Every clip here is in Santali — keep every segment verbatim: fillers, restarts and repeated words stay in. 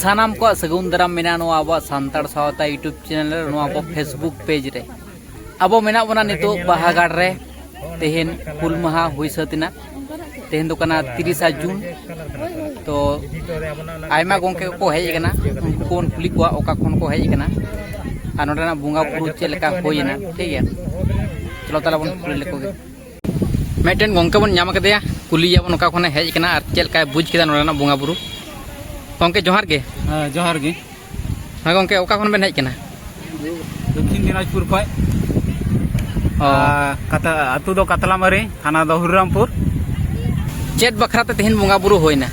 ᱥᱟᱱᱟᱢ ᱠᱚᱣᱟᱜ ᱥᱟᱹᱜᱩᱱ ᱫᱟᱨᱟᱢ ᱢᱮᱱᱟᱜᱼᱟ ᱱᱚᱣᱟ ᱟᱵᱚᱣᱟᱜ ᱥᱟᱱᱛᱟᱲ ᱥᱟᱶᱛᱟ YouTube ᱪᱮᱱᱮᱞ ᱨᱮ, ᱱᱚᱣᱟ ᱟᱵᱚ Facebook ᱯᱮᱡᱽ ᱨᱮ᱾ ᱟᱵᱚ ᱢᱮᱱᱟᱜ ᱵᱚᱱᱟ ᱱᱤᱛᱚᱜ ᱵᱟᱦᱟᱜᱟᱲ ᱨᱮ᱾ ᱛᱮᱦᱮᱧ ᱦᱩᱞ ᱢᱟᱦᱟ ᱦᱩᱭ ᱥᱟᱹᱛ ᱮᱱᱟ᱾ ᱛᱮᱦᱮᱧ ᱫᱚ ᱠᱟᱱᱟ ᱛᱤᱨᱤᱥᱟ ᱡᱩᱱ᱾ ᱛᱚ ᱟᱭᱢᱟ ᱜᱚᱢᱠᱮ ᱠᱚᱠᱚ ᱦᱮᱡ ᱟᱠᱟᱱᱟ, ᱩᱱᱠᱩ ᱠᱚᱵᱚᱱ ᱠᱩᱞᱤ ᱠᱚᱣᱟ ᱚᱠᱟ ᱠᱷᱚᱱ ᱠᱚ ᱦᱮᱡ ᱟᱠᱟᱱᱟ ᱟᱨ ᱱᱚᱰᱮᱱᱟᱜ ᱵᱚᱸᱜᱟ ᱵᱩᱨᱩ ᱪᱮᱫ ᱞᱮᱠᱟ ᱦᱩᱭᱮᱱᱟ, ᱴᱷᱤᱠ ᱜᱮᱭᱟ? ᱪᱚᱞᱚ ᱛᱟᱦᱚᱞᱮ ᱵᱚᱱ ᱠᱩᱞᱤ ᱞᱮᱠᱚ ᱜᱮ᱾ ᱢᱤᱫᱴᱮᱱ ᱜᱚᱢᱠᱮ ᱵᱚᱱ ᱧᱟᱢ ᱟᱠᱟᱫᱮᱭᱟ, ᱠᱩᱞᱤᱭᱮᱭᱟ ᱵᱚᱱ ᱚᱠᱟ ᱠᱷᱚᱱᱮ ᱦᱮᱡ ᱟᱠᱟᱱᱟ ᱟᱨ ᱪᱮᱫ ᱞᱮᱠᱟᱭ ᱵᱩᱡᱽ ᱠᱮᱫᱟ ᱱᱚᱰᱮᱱᱟᱜ ᱵᱚᱸᱜᱟ ᱵᱩᱨᱩ᱾ ᱜᱚᱢᱠᱮ ᱡᱚᱦᱟᱨ ᱜᱮ᱾ ᱦᱮᱸ, ᱡᱚᱦᱟᱨ ᱜᱮ᱾ ᱦᱮᱸ ᱜᱚᱢᱠᱮ, ᱚᱠᱟ ᱠᱷᱚᱱ ᱵᱮᱱ ᱦᱮᱡ ᱟᱠᱟᱱᱟ? ᱫᱚᱠᱠᱷᱤᱱ ᱫᱤᱱᱟᱡᱽᱯᱩᱨ ᱠᱷᱚᱱ᱾ ᱚ᱾ ᱟᱨ ᱠᱟᱛᱟ-, ᱟᱹᱛᱩ ᱫᱚ ᱠᱟᱛᱞᱟᱢᱟᱨᱤ, ᱛᱷᱟᱱᱟ ᱫᱚ ᱦᱚᱨᱤᱨᱟᱢᱯᱩᱨ᱾ ᱪᱮᱫ ᱵᱟᱠᱷᱨᱟ ᱛᱮ ᱛᱮᱦᱮᱧ ᱵᱚᱸᱜᱟ ᱵᱩᱨᱩ ᱦᱩᱭᱱᱟ?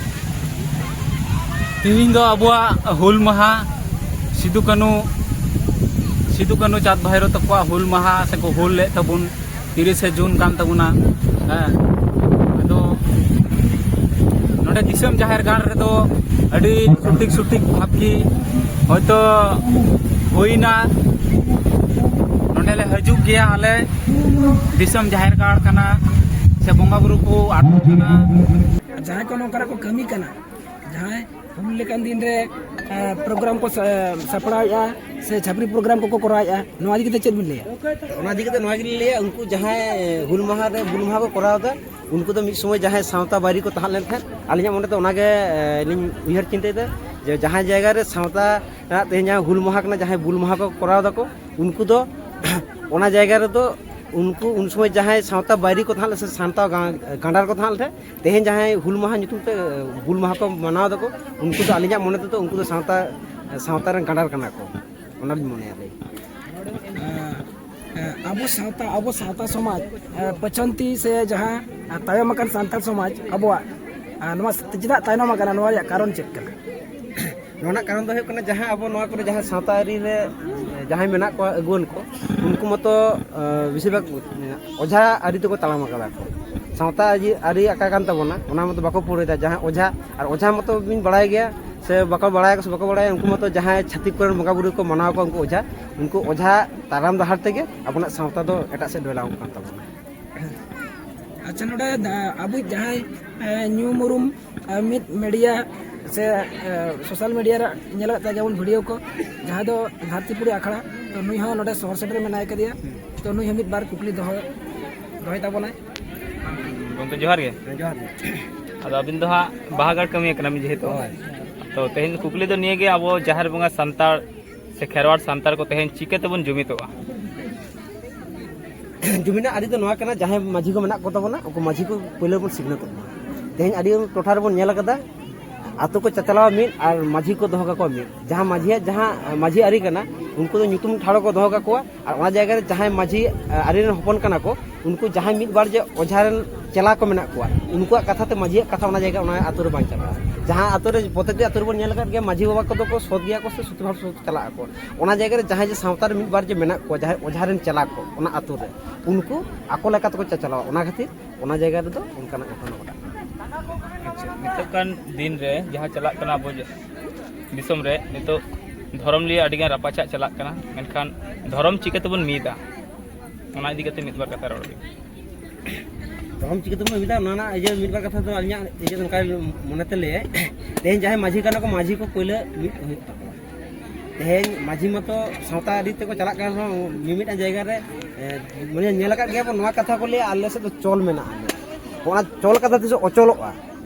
ᱛᱮᱦᱮᱧ ᱫᱚ ᱟᱵᱚᱣᱟᱜ ᱦᱩᱞ ᱢᱟᱦᱟ, ᱥᱤᱫᱩ ᱠᱟᱹᱱᱩ, ᱥᱤᱫᱩ ᱠᱟᱹᱱᱩ ᱪᱟᱸᱫᱽ ᱵᱷᱟᱭᱨᱳ ᱛᱟᱠᱚᱣᱟᱜ ᱦᱩᱞ ᱢᱟᱦᱟ ᱥᱮᱠᱚ ᱦᱩᱞ ᱞᱮᱫ ᱛᱟᱵᱚᱱ, ᱛᱤᱨᱤᱥᱮ ᱡᱩᱱ ᱠᱟᱱ ᱛᱟᱵᱚᱱᱟ᱾ ᱦᱮᱸ, ᱟᱫᱚ ᱱᱚᱰᱮ ᱫᱤᱥᱚᱢ ᱡᱟᱦᱮᱨ ᱜᱟᱲ ᱨᱮᱫᱚ ᱟᱹᱰᱤ ᱥᱚᱴᱷᱤᱠ ᱥᱚᱴᱷᱤᱠ ᱵᱷᱟᱵᱽ ᱜᱮ ᱦᱚᱭᱛᱚ ᱦᱩᱭᱱᱟ᱾ ᱱᱚᱰᱮ ᱞᱮ ᱦᱤᱡᱩᱜ ᱜᱮᱭᱟ, ᱟᱞᱮ ᱫᱤᱥᱚᱢ ᱡᱟᱦᱮᱨ ᱜᱟᱲ ᱠᱟᱱᱟ ᱥᱮ ᱵᱚᱸᱜᱟ ᱵᱩᱨᱩ ᱠᱚ ᱟᱴᱚᱠ ᱠᱟᱱᱟ᱾ ᱡᱟᱦᱟᱸᱭ ᱠᱚ ᱱᱚᱝᱠᱟᱱᱟᱜ ᱠᱚ ᱠᱟᱹᱢᱤ ᱠᱟᱱᱟ, ᱡᱟᱦᱟᱸᱭ ᱦᱩᱞ ᱞᱮᱠᱟᱱ ᱫᱤᱱ ᱨᱮ, ᱮ, ᱯᱨᱳᱜᱨᱟᱢ ᱠᱚ ᱥᱟ-, ᱥᱟᱯᱲᱟᱣᱮᱫᱼᱟ ᱥᱮ ᱪᱷᱟᱹᱯᱨᱤ ᱯᱨᱳᱜᱨᱟᱢ ᱠᱚᱠᱚ ᱠᱚᱨᱟᱣᱮᱫᱼᱟ, ᱱᱚᱣᱟ ᱤᱫᱤ ᱠᱟᱛᱮ ᱪᱮᱫ ᱵᱤᱱ ᱞᱟᱹᱭᱟ? ᱚᱱᱟ ᱤᱫᱤ ᱠᱟᱛᱮ ᱱᱚᱣᱟ ᱜᱮᱞᱤᱧ ᱞᱟᱹᱭᱟ, ᱩᱱᱠᱩ ᱡᱟᱦᱟᱸᱭ ᱦᱩᱞ ᱢᱟᱦᱟ ᱨᱮ, ᱦᱩᱞ ᱢᱟᱦᱟ ᱠᱚ ᱠᱚᱨᱟᱣ ᱮᱫᱟ, ᱩᱱᱠᱩ ᱫᱚ ᱢᱤᱫ ᱥᱚᱢᱚᱭ ᱡᱟᱦᱟᱸᱭ ᱥᱟᱶᱛᱟ ᱵᱟᱹᱭᱨᱤ ᱠᱚ ᱛᱟᱦᱮᱸ ᱞᱮᱱ ᱛᱟᱦᱮᱸᱫ, ᱟᱹᱞᱤᱧᱟᱜ ᱢᱚᱱᱮ ᱫᱚ ᱚᱱᱟᱜᱮ, ᱮ, ᱞᱤᱧ ᱩᱭᱦᱟᱹᱨ ᱪᱤᱱᱛᱟᱹᱭᱮᱫᱟ ᱡᱮ ᱡᱟᱦᱟᱸ ᱡᱟᱭᱜᱟ ᱨᱮ ᱥᱟᱶᱛᱟ ᱨᱮᱱᱟᱜ ᱛᱮᱦᱮᱧ ᱡᱟᱦᱟᱸ ᱦᱩᱞ ᱢᱟᱦᱟ ᱠᱟᱱᱟ, ᱡᱟᱦᱟᱸᱭ ᱦᱩᱞ ᱢᱟᱦᱟ ᱠᱚ ᱠᱚᱨᱟᱣ ᱫᱟᱠᱚ, ᱩᱱᱠᱩ ᱫᱚ ᱚᱱᱟ ᱡᱟᱭᱜᱟ ᱨᱮᱫᱚ ᱩᱱᱠᱩ ᱩᱱ ᱥᱚᱢᱚᱭ ᱡᱟᱦᱟᱸᱭ ᱥᱟᱶᱛᱟ ᱵᱟᱹᱭᱨᱤ ᱠᱚ ᱛᱟᱦᱮᱸ ᱞᱮᱱᱟ ᱥᱮ ᱥᱟᱶᱛᱟ ᱜᱟ-, ᱜᱟᱸᱰᱟᱨ ᱠᱚ ᱛᱟᱦᱮᱸ ᱞᱮᱱ ᱛᱟᱦᱮᱸᱫ, ᱛᱮᱦᱮᱧ ᱡᱟᱦᱟᱸᱭ ᱦᱩᱞ ᱢᱟᱦᱟ ᱧᱩᱛᱩᱢ ᱛᱮ, ᱮ, ᱦᱩᱞ ᱢᱟᱦᱟ ᱠᱚ ᱢᱟᱱᱟᱣ ᱫᱟᱠᱚ, ᱩᱱᱠᱩ ᱫᱚ ᱟᱹᱞᱤᱧᱟᱜ ᱢᱚᱱᱮ ᱛᱮᱫᱚ ᱩᱱᱠᱩ ᱫᱚ ᱥᱟᱶᱛᱟ, ᱥᱟᱶᱛᱟ ᱨᱮᱱ ᱜᱟᱸᱰᱟᱨ ᱠᱟᱱᱟ ᱠᱚ, ᱚᱱᱟᱞᱤᱧ ᱢᱚᱱᱮᱭᱟ ᱞᱤᱧ᱾ ᱮᱸ, ᱮᱸ, ᱟᱵᱚ ᱥᱟᱶᱛᱟ, ᱟᱵᱚ ᱥᱟᱶᱛᱟ ᱥᱚᱢᱟᱡᱽ, ᱮᱸ, ᱯᱟᱹᱪᱷᱟᱹᱱᱛᱤ ᱥᱮ ᱡᱟᱦᱟᱸ, ᱮᱸ, ᱛᱟᱭᱚᱢ ᱟᱠᱟᱱ ᱥᱟᱱᱛᱟᱲ ᱥᱚᱢᱟᱡᱽ ᱟᱵᱚᱣᱟᱜ, ᱮᱸ, ᱱᱚᱣᱟ ᱪᱮᱫᱟᱜ ᱛᱟᱭᱱᱚᱢ ᱟᱠᱟᱱᱟ, ᱱᱚᱣᱟ ᱨᱮᱭᱟᱜ ᱠᱟᱨᱚᱱ ᱪᱮᱫ ᱠᱟᱱᱟ? ᱱᱚᱣᱟ ᱨᱮᱱᱟᱜ ᱠᱟᱨᱚᱱ ᱫᱚ ᱦᱩᱭᱩᱜ ᱠᱟᱱᱟ, ᱡᱟᱦᱟᱸ ᱟᱵᱚ ᱱᱚᱣᱟ ᱠᱚᱨᱮ ᱡᱟᱦᱟᱸ ᱥᱟᱶᱛᱟ ᱟᱹᱨᱤ ᱨᱮ ᱡᱟᱦᱟᱸᱭ ᱢᱮᱱᱟᱜ ᱠᱚᱣᱟ ᱟᱹᱜᱩᱣᱟᱹᱱ ᱠᱚ, ᱩᱱᱠᱩ ᱢᱚᱛᱚ, ᱮᱸ, ᱵᱮᱥᱤᱨ ᱵᱷᱟᱜᱽ ᱚᱡᱷᱟ ᱟᱹᱨᱤ ᱛᱮᱠᱚ ᱛᱟᱲᱟᱢ ᱟᱠᱟᱫᱟ ᱠᱚ᱾ ᱥᱟᱶᱛᱟ ᱟᱹᱨᱤ, ᱟᱹᱨᱤ ᱟᱠᱟ ᱠᱟᱱ ᱛᱟᱵᱚᱱᱟ, ᱚᱱᱟ ᱢᱚᱛᱚ ᱵᱟᱠᱚ ᱯᱩᱨᱟᱹᱣᱮᱫᱟ᱾ ᱡᱟᱦᱟᱸ ᱚᱡᱷᱟ, ᱟᱨ ᱚᱡᱷᱟ ᱢᱚᱛᱚ ᱵᱤᱱ ᱵᱟᱲᱟᱭ ᱜᱮᱭᱟ, ᱥᱮ ᱵᱟᱠᱚ ᱵᱟᱲᱟᱭᱟ ᱠᱚ ᱥᱮ ᱵᱟᱠᱚ ᱵᱟᱲᱟᱭᱟ, ᱩᱱᱠᱩ ᱢᱚᱛᱚ ᱡᱟᱦᱟᱸᱭ ᱪᱷᱟᱹᱛᱤᱠ ᱠᱚᱨᱮᱱ ᱵᱚᱸᱜᱟ ᱵᱩᱨᱩ ᱠᱚ ᱢᱟᱱᱟᱣ ᱠᱚᱣᱟ, ᱩᱱᱠᱩ ᱚᱡᱷᱟ ᱛᱟᱲᱟᱢ ᱰᱟᱦᱟᱨ ᱛᱮᱜᱮ ᱟᱵᱚᱱᱟᱜ ᱥᱟᱶᱛᱟ ᱫᱚ ᱮᱴᱟᱜ ᱥᱮᱫ ᱰᱷᱮᱞᱟᱣ ᱠᱟᱱ ᱛᱟᱵᱚᱱᱟ᱾ ᱟᱪᱪᱷᱟ, ᱱᱚᱰᱮ, ᱟ, ᱟᱵᱚᱭᱤᱡ ᱡᱟᱦᱟᱸᱭ, ᱮ, ᱧᱩᱢ ᱩᱨᱩᱢ, ᱮ, ᱢᱤᱫ ᱢᱤᱰᱤᱭᱟ ᱥᱮ ᱥᱳᱥᱟᱞ ᱢᱤᱰᱤᱭᱟ ᱨᱮ ᱧᱮᱞ ᱟᱠᱟᱫ ᱛᱟᱭ ᱜᱮᱭᱟᱵᱚᱱ ᱵᱷᱤᱰᱤᱭᱳ ᱠᱚ, ᱡᱟᱦᱟᱸ ᱫᱚ ᱫᱷᱟᱹᱨᱛᱤᱯᱩᱨᱤ ᱟᱠᱷᱲᱟ, ᱛᱚ ᱱᱩᱭ ᱦᱚᱸ ᱱᱚᱰᱮ ᱥᱚᱦᱚᱨ ᱥᱮᱴᱮᱨ ᱢᱮᱱᱟᱭ ᱠᱟᱫᱮᱭᱟ᱾ ᱛᱚ ᱱᱩᱭ ᱦᱚᱸ ᱢᱤᱫ ᱵᱟᱨ ᱠᱩᱠᱞᱤ ᱫᱚᱦᱚ ᱫᱚᱦᱚᱭ ᱛᱟᱵᱚᱱᱟᱭ᱾ ᱜᱚᱢᱠᱮ ᱡᱚᱦᱟᱨ ᱜᱮ᱾ ᱦᱮᱸ, ᱡᱚᱦᱟᱨ ᱜᱮ᱾ ᱟᱫᱚ ᱟᱹᱵᱤᱱ ᱫᱚ ᱦᱟᱸᱜ ᱵᱟᱦᱟᱜᱟᱲ ᱠᱟᱹᱢᱤᱭᱟᱹ ᱠᱟᱱᱟ ᱵᱤᱱ ᱡᱮᱦᱮᱛᱩ᱾ ᱦᱳᱭ᱾ ᱛᱚ ᱛᱮᱦᱮᱧ ᱠᱩᱠᱞᱤ ᱫᱚ ᱱᱤᱭᱟᱹ ᱜᱮ, ᱟᱵᱚ ᱡᱟᱦᱮᱨ ᱵᱚᱸᱜᱟ ᱥᱟᱱᱛᱟᱲ ᱥᱮ ᱠᱷᱮᱨᱣᱟᱲ ᱥᱟᱱᱛᱟᱲ ᱠᱚ ᱛᱮᱦᱮᱧ ᱪᱤᱠᱟᱹ ᱛᱮᱵᱚᱱ ᱡᱩᱢᱤᱫᱚᱜᱼᱟ? ᱡᱩᱢᱤᱫᱟᱜ ᱟᱹᱨᱤ ᱫᱚ ᱱᱚᱣᱟ ᱠᱟᱱᱟ, ᱡᱟᱦᱟᱸᱭ ᱢᱟᱹᱡᱷᱤ ᱠᱚ ᱢᱮᱱᱟᱜ ᱠᱚ ᱛᱟᱵᱚᱱᱟ, ᱩᱱᱠᱩ ᱢᱟᱹᱡᱷᱤ ᱠᱚ ᱯᱳᱭᱞᱳ ᱵᱚᱱ ᱥᱤᱠᱷᱱᱟᱹᱛᱚᱜ ᱢᱟ᱾ ᱛᱮᱦᱮᱧ ᱟᱹᱰᱤ ᱴᱚᱴᱷᱟ ᱨᱮᱵᱚᱱ ᱧᱮᱞ ᱟᱠᱟᱫᱟ, ᱟᱛᱳ ᱠᱚ ᱪᱟᱪᱞᱟᱣᱟ ᱢᱤᱫ ᱟᱨ ᱢᱟᱹᱡᱷᱤ ᱠᱚ ᱫᱚᱦᱚ ᱠᱟᱠᱚᱣᱟ ᱢᱤᱫ᱾ ᱡᱟᱦᱟᱸ ᱢᱟᱹᱡᱷᱤᱭᱟᱜ ᱡᱟᱦᱟᱸ ᱢᱟᱹᱡᱷᱤ ᱟᱹᱨᱤ ᱠᱟᱱᱟ, ᱩᱱᱠᱩ ᱫᱚ ᱧᱩᱛᱩᱢ ᱴᱷᱟᱲᱚ ᱠᱚ ᱫᱚᱦᱚ ᱠᱟᱠᱚᱣᱟ, ᱟᱨ ᱚᱱᱟ ᱡᱟᱭᱜᱟ ᱨᱮ ᱡᱟᱦᱟᱸᱭ ᱢᱟᱹᱡᱷᱤ ᱟᱹᱨᱤ ᱨᱮᱱ ᱦᱚᱯᱚᱱ ᱠᱟᱱᱟ ᱠᱚ, ᱩᱱᱠᱩ ᱡᱟᱦᱟᱸᱭ ᱢᱤᱫ ᱵᱟᱨ ᱡᱮ ᱚᱡᱷᱟ ᱨᱮᱱ ᱪᱮᱞᱟ ᱠᱚ ᱢᱮᱱᱟᱜ ᱠᱚᱣᱟ, ᱩᱱᱠᱩᱣᱟᱜ ᱠᱟᱛᱷᱟ ᱛᱮ ᱢᱟᱹᱡᱷᱤᱭᱟᱜ ᱠᱟᱛᱷᱟ ᱚᱱᱟ ᱡᱟᱭᱜᱟ, ᱚᱱᱟ ᱟᱹᱛᱩ ᱨᱮ ᱵᱟᱝ ᱪᱟᱞᱟᱜᱼᱟ᱾ ᱡᱟᱦᱟᱸ ᱟᱹᱛᱩ ᱨᱮ ᱯᱨᱚᱛᱮᱠᱴᱤ ᱟᱹᱛᱩ ᱨᱮᱵᱚᱱ ᱧᱮᱞ ᱟᱠᱟᱫ ᱜᱮᱭᱟ, ᱢᱟᱹᱡᱷᱤ ᱵᱟᱵᱟ ᱠᱚᱫᱚ ᱠᱚ ᱥᱚᱛ ᱜᱮᱭᱟ ᱠᱚ ᱥᱮ ᱥᱚᱛᱤ ᱵᱷᱟᱵ ᱥᱚᱛ ᱪᱟᱞᱟᱜ ᱟᱠᱚ᱾ ᱚᱱᱟ ᱡᱟᱭᱜᱟ ᱨᱮ ᱡᱟᱦᱟᱸᱭ ᱡᱮ ᱥᱟᱶᱛᱟ ᱨᱮ ᱢᱤᱫ ᱵᱟᱨ ᱡᱮ ᱢᱮᱱᱟᱜ ᱠᱚᱣᱟ, ᱡᱟᱦᱟᱸᱭ ᱚᱡᱷᱟ ᱨᱮᱱ ᱪᱮᱞᱟ ᱠᱚ ᱚᱱᱟ ᱟᱹᱛᱩ ᱨᱮ, ᱩᱱᱠᱩ ᱟᱠᱚ ᱞᱮᱠᱟ ᱛᱮᱠᱚ ᱪᱟᱪᱞᱟᱣᱟ᱾ ᱚᱱᱟ ᱠᱷᱟᱹᱛᱤᱨ ᱚᱱᱟ ᱡᱟᱭᱜᱟ ᱨᱮᱫᱚ ᱚᱱᱠᱟᱱᱟᱜ ᱜᱷᱚᱴᱚᱱᱟ ᱜᱷᱚᱴᱟᱜ ᱠᱟᱱᱟ᱾ ᱟᱪᱪᱷᱟ, ᱱᱤᱛᱚᱜ ᱠᱟᱱ ᱫᱤᱱ ᱨᱮ ᱡᱟᱦᱟᱸ ᱪᱟᱞᱟᱜ ᱠᱟᱱᱟ ᱟᱵᱚ ᱡᱟ-, ᱫᱤᱥᱚᱢ ᱨᱮ ᱱᱤᱛᱚᱜ ᱫᱷᱚᱨᱚᱢ ᱞᱤᱭᱮ ᱟᱹᱰᱤᱜᱟᱱ ᱨᱟᱯᱟᱪᱟᱜ ᱪᱟᱞᱟᱜ ᱠᱟᱱᱟ, ᱢᱮᱱᱠᱷᱟᱱ ᱫᱷᱚᱨᱚᱢ ᱪᱤᱠᱟᱹ ᱛᱮᱵᱚᱱ ᱢᱤᱫᱟ, ᱚᱱᱟ ᱤᱫᱤ ᱠᱟᱛᱮ ᱢᱤᱫ ᱵᱟᱨ ᱠᱟᱛᱷᱟ ᱨᱚᱲ ᱵᱤᱱ᱾ ᱫᱷᱚᱨᱚᱢ ᱪᱤᱠᱟᱹ ᱛᱮᱵᱚᱱ ᱢᱤᱫᱟ, ᱚᱱᱟ ᱨᱮᱱᱟᱜ ᱤᱭᱟᱹ ᱢᱤᱫ ᱵᱟᱨ ᱠᱟᱛᱷᱟ ᱫᱚ ᱟᱹᱞᱤᱧᱟᱜ ᱤᱭᱟᱹ ᱱᱚᱝᱠᱟ ᱢᱚᱱᱮᱛᱮ ᱞᱟᱹᱭᱟᱭ, ᱛᱮᱦᱮᱧ ᱡᱟᱦᱟᱸᱭ ᱢᱟᱹᱡᱷᱤ ᱠᱟᱱᱟ ᱠᱚ, ᱢᱟᱹᱡᱷᱤ ᱠᱚ ᱯᱳᱭᱞᱳ ᱢᱤᱫ ᱦᱩᱭᱩᱜ ᱛᱟᱠᱚᱣᱟ᱾ ᱛᱮᱦᱮᱧ ᱢᱟᱹᱡᱷᱤ ᱢᱟᱛᱚ ᱥᱟᱶᱛᱟ ᱟᱹᱨᱤ ᱛᱮᱠᱚ ᱪᱟᱞᱟᱜ ᱠᱟᱱ ᱨᱮᱦᱚᱸ, ᱢᱤᱢᱤᱫᱴᱟᱝ ᱡᱟᱭᱜᱟ ᱨᱮ, ᱮ, ᱢᱟᱱᱮ ᱧᱮᱞ ᱟᱠᱟᱫ ᱜᱮᱭᱟ ᱵᱚᱱ, ᱱᱚᱣᱟ ᱠᱟᱛᱷᱟ ᱠᱚ ᱞᱟᱹᱭᱟ, "ᱟᱞᱮ ᱥᱮᱫ ᱫᱚ ᱪᱚᱞ ᱢᱮᱱᱟᱜᱼᱟ", ᱚᱱᱟ ᱪᱚᱞ ᱠᱟᱛᱷᱟ ᱛᱤᱥ ᱚᱪᱚᱞᱚᱜᱼᱟ?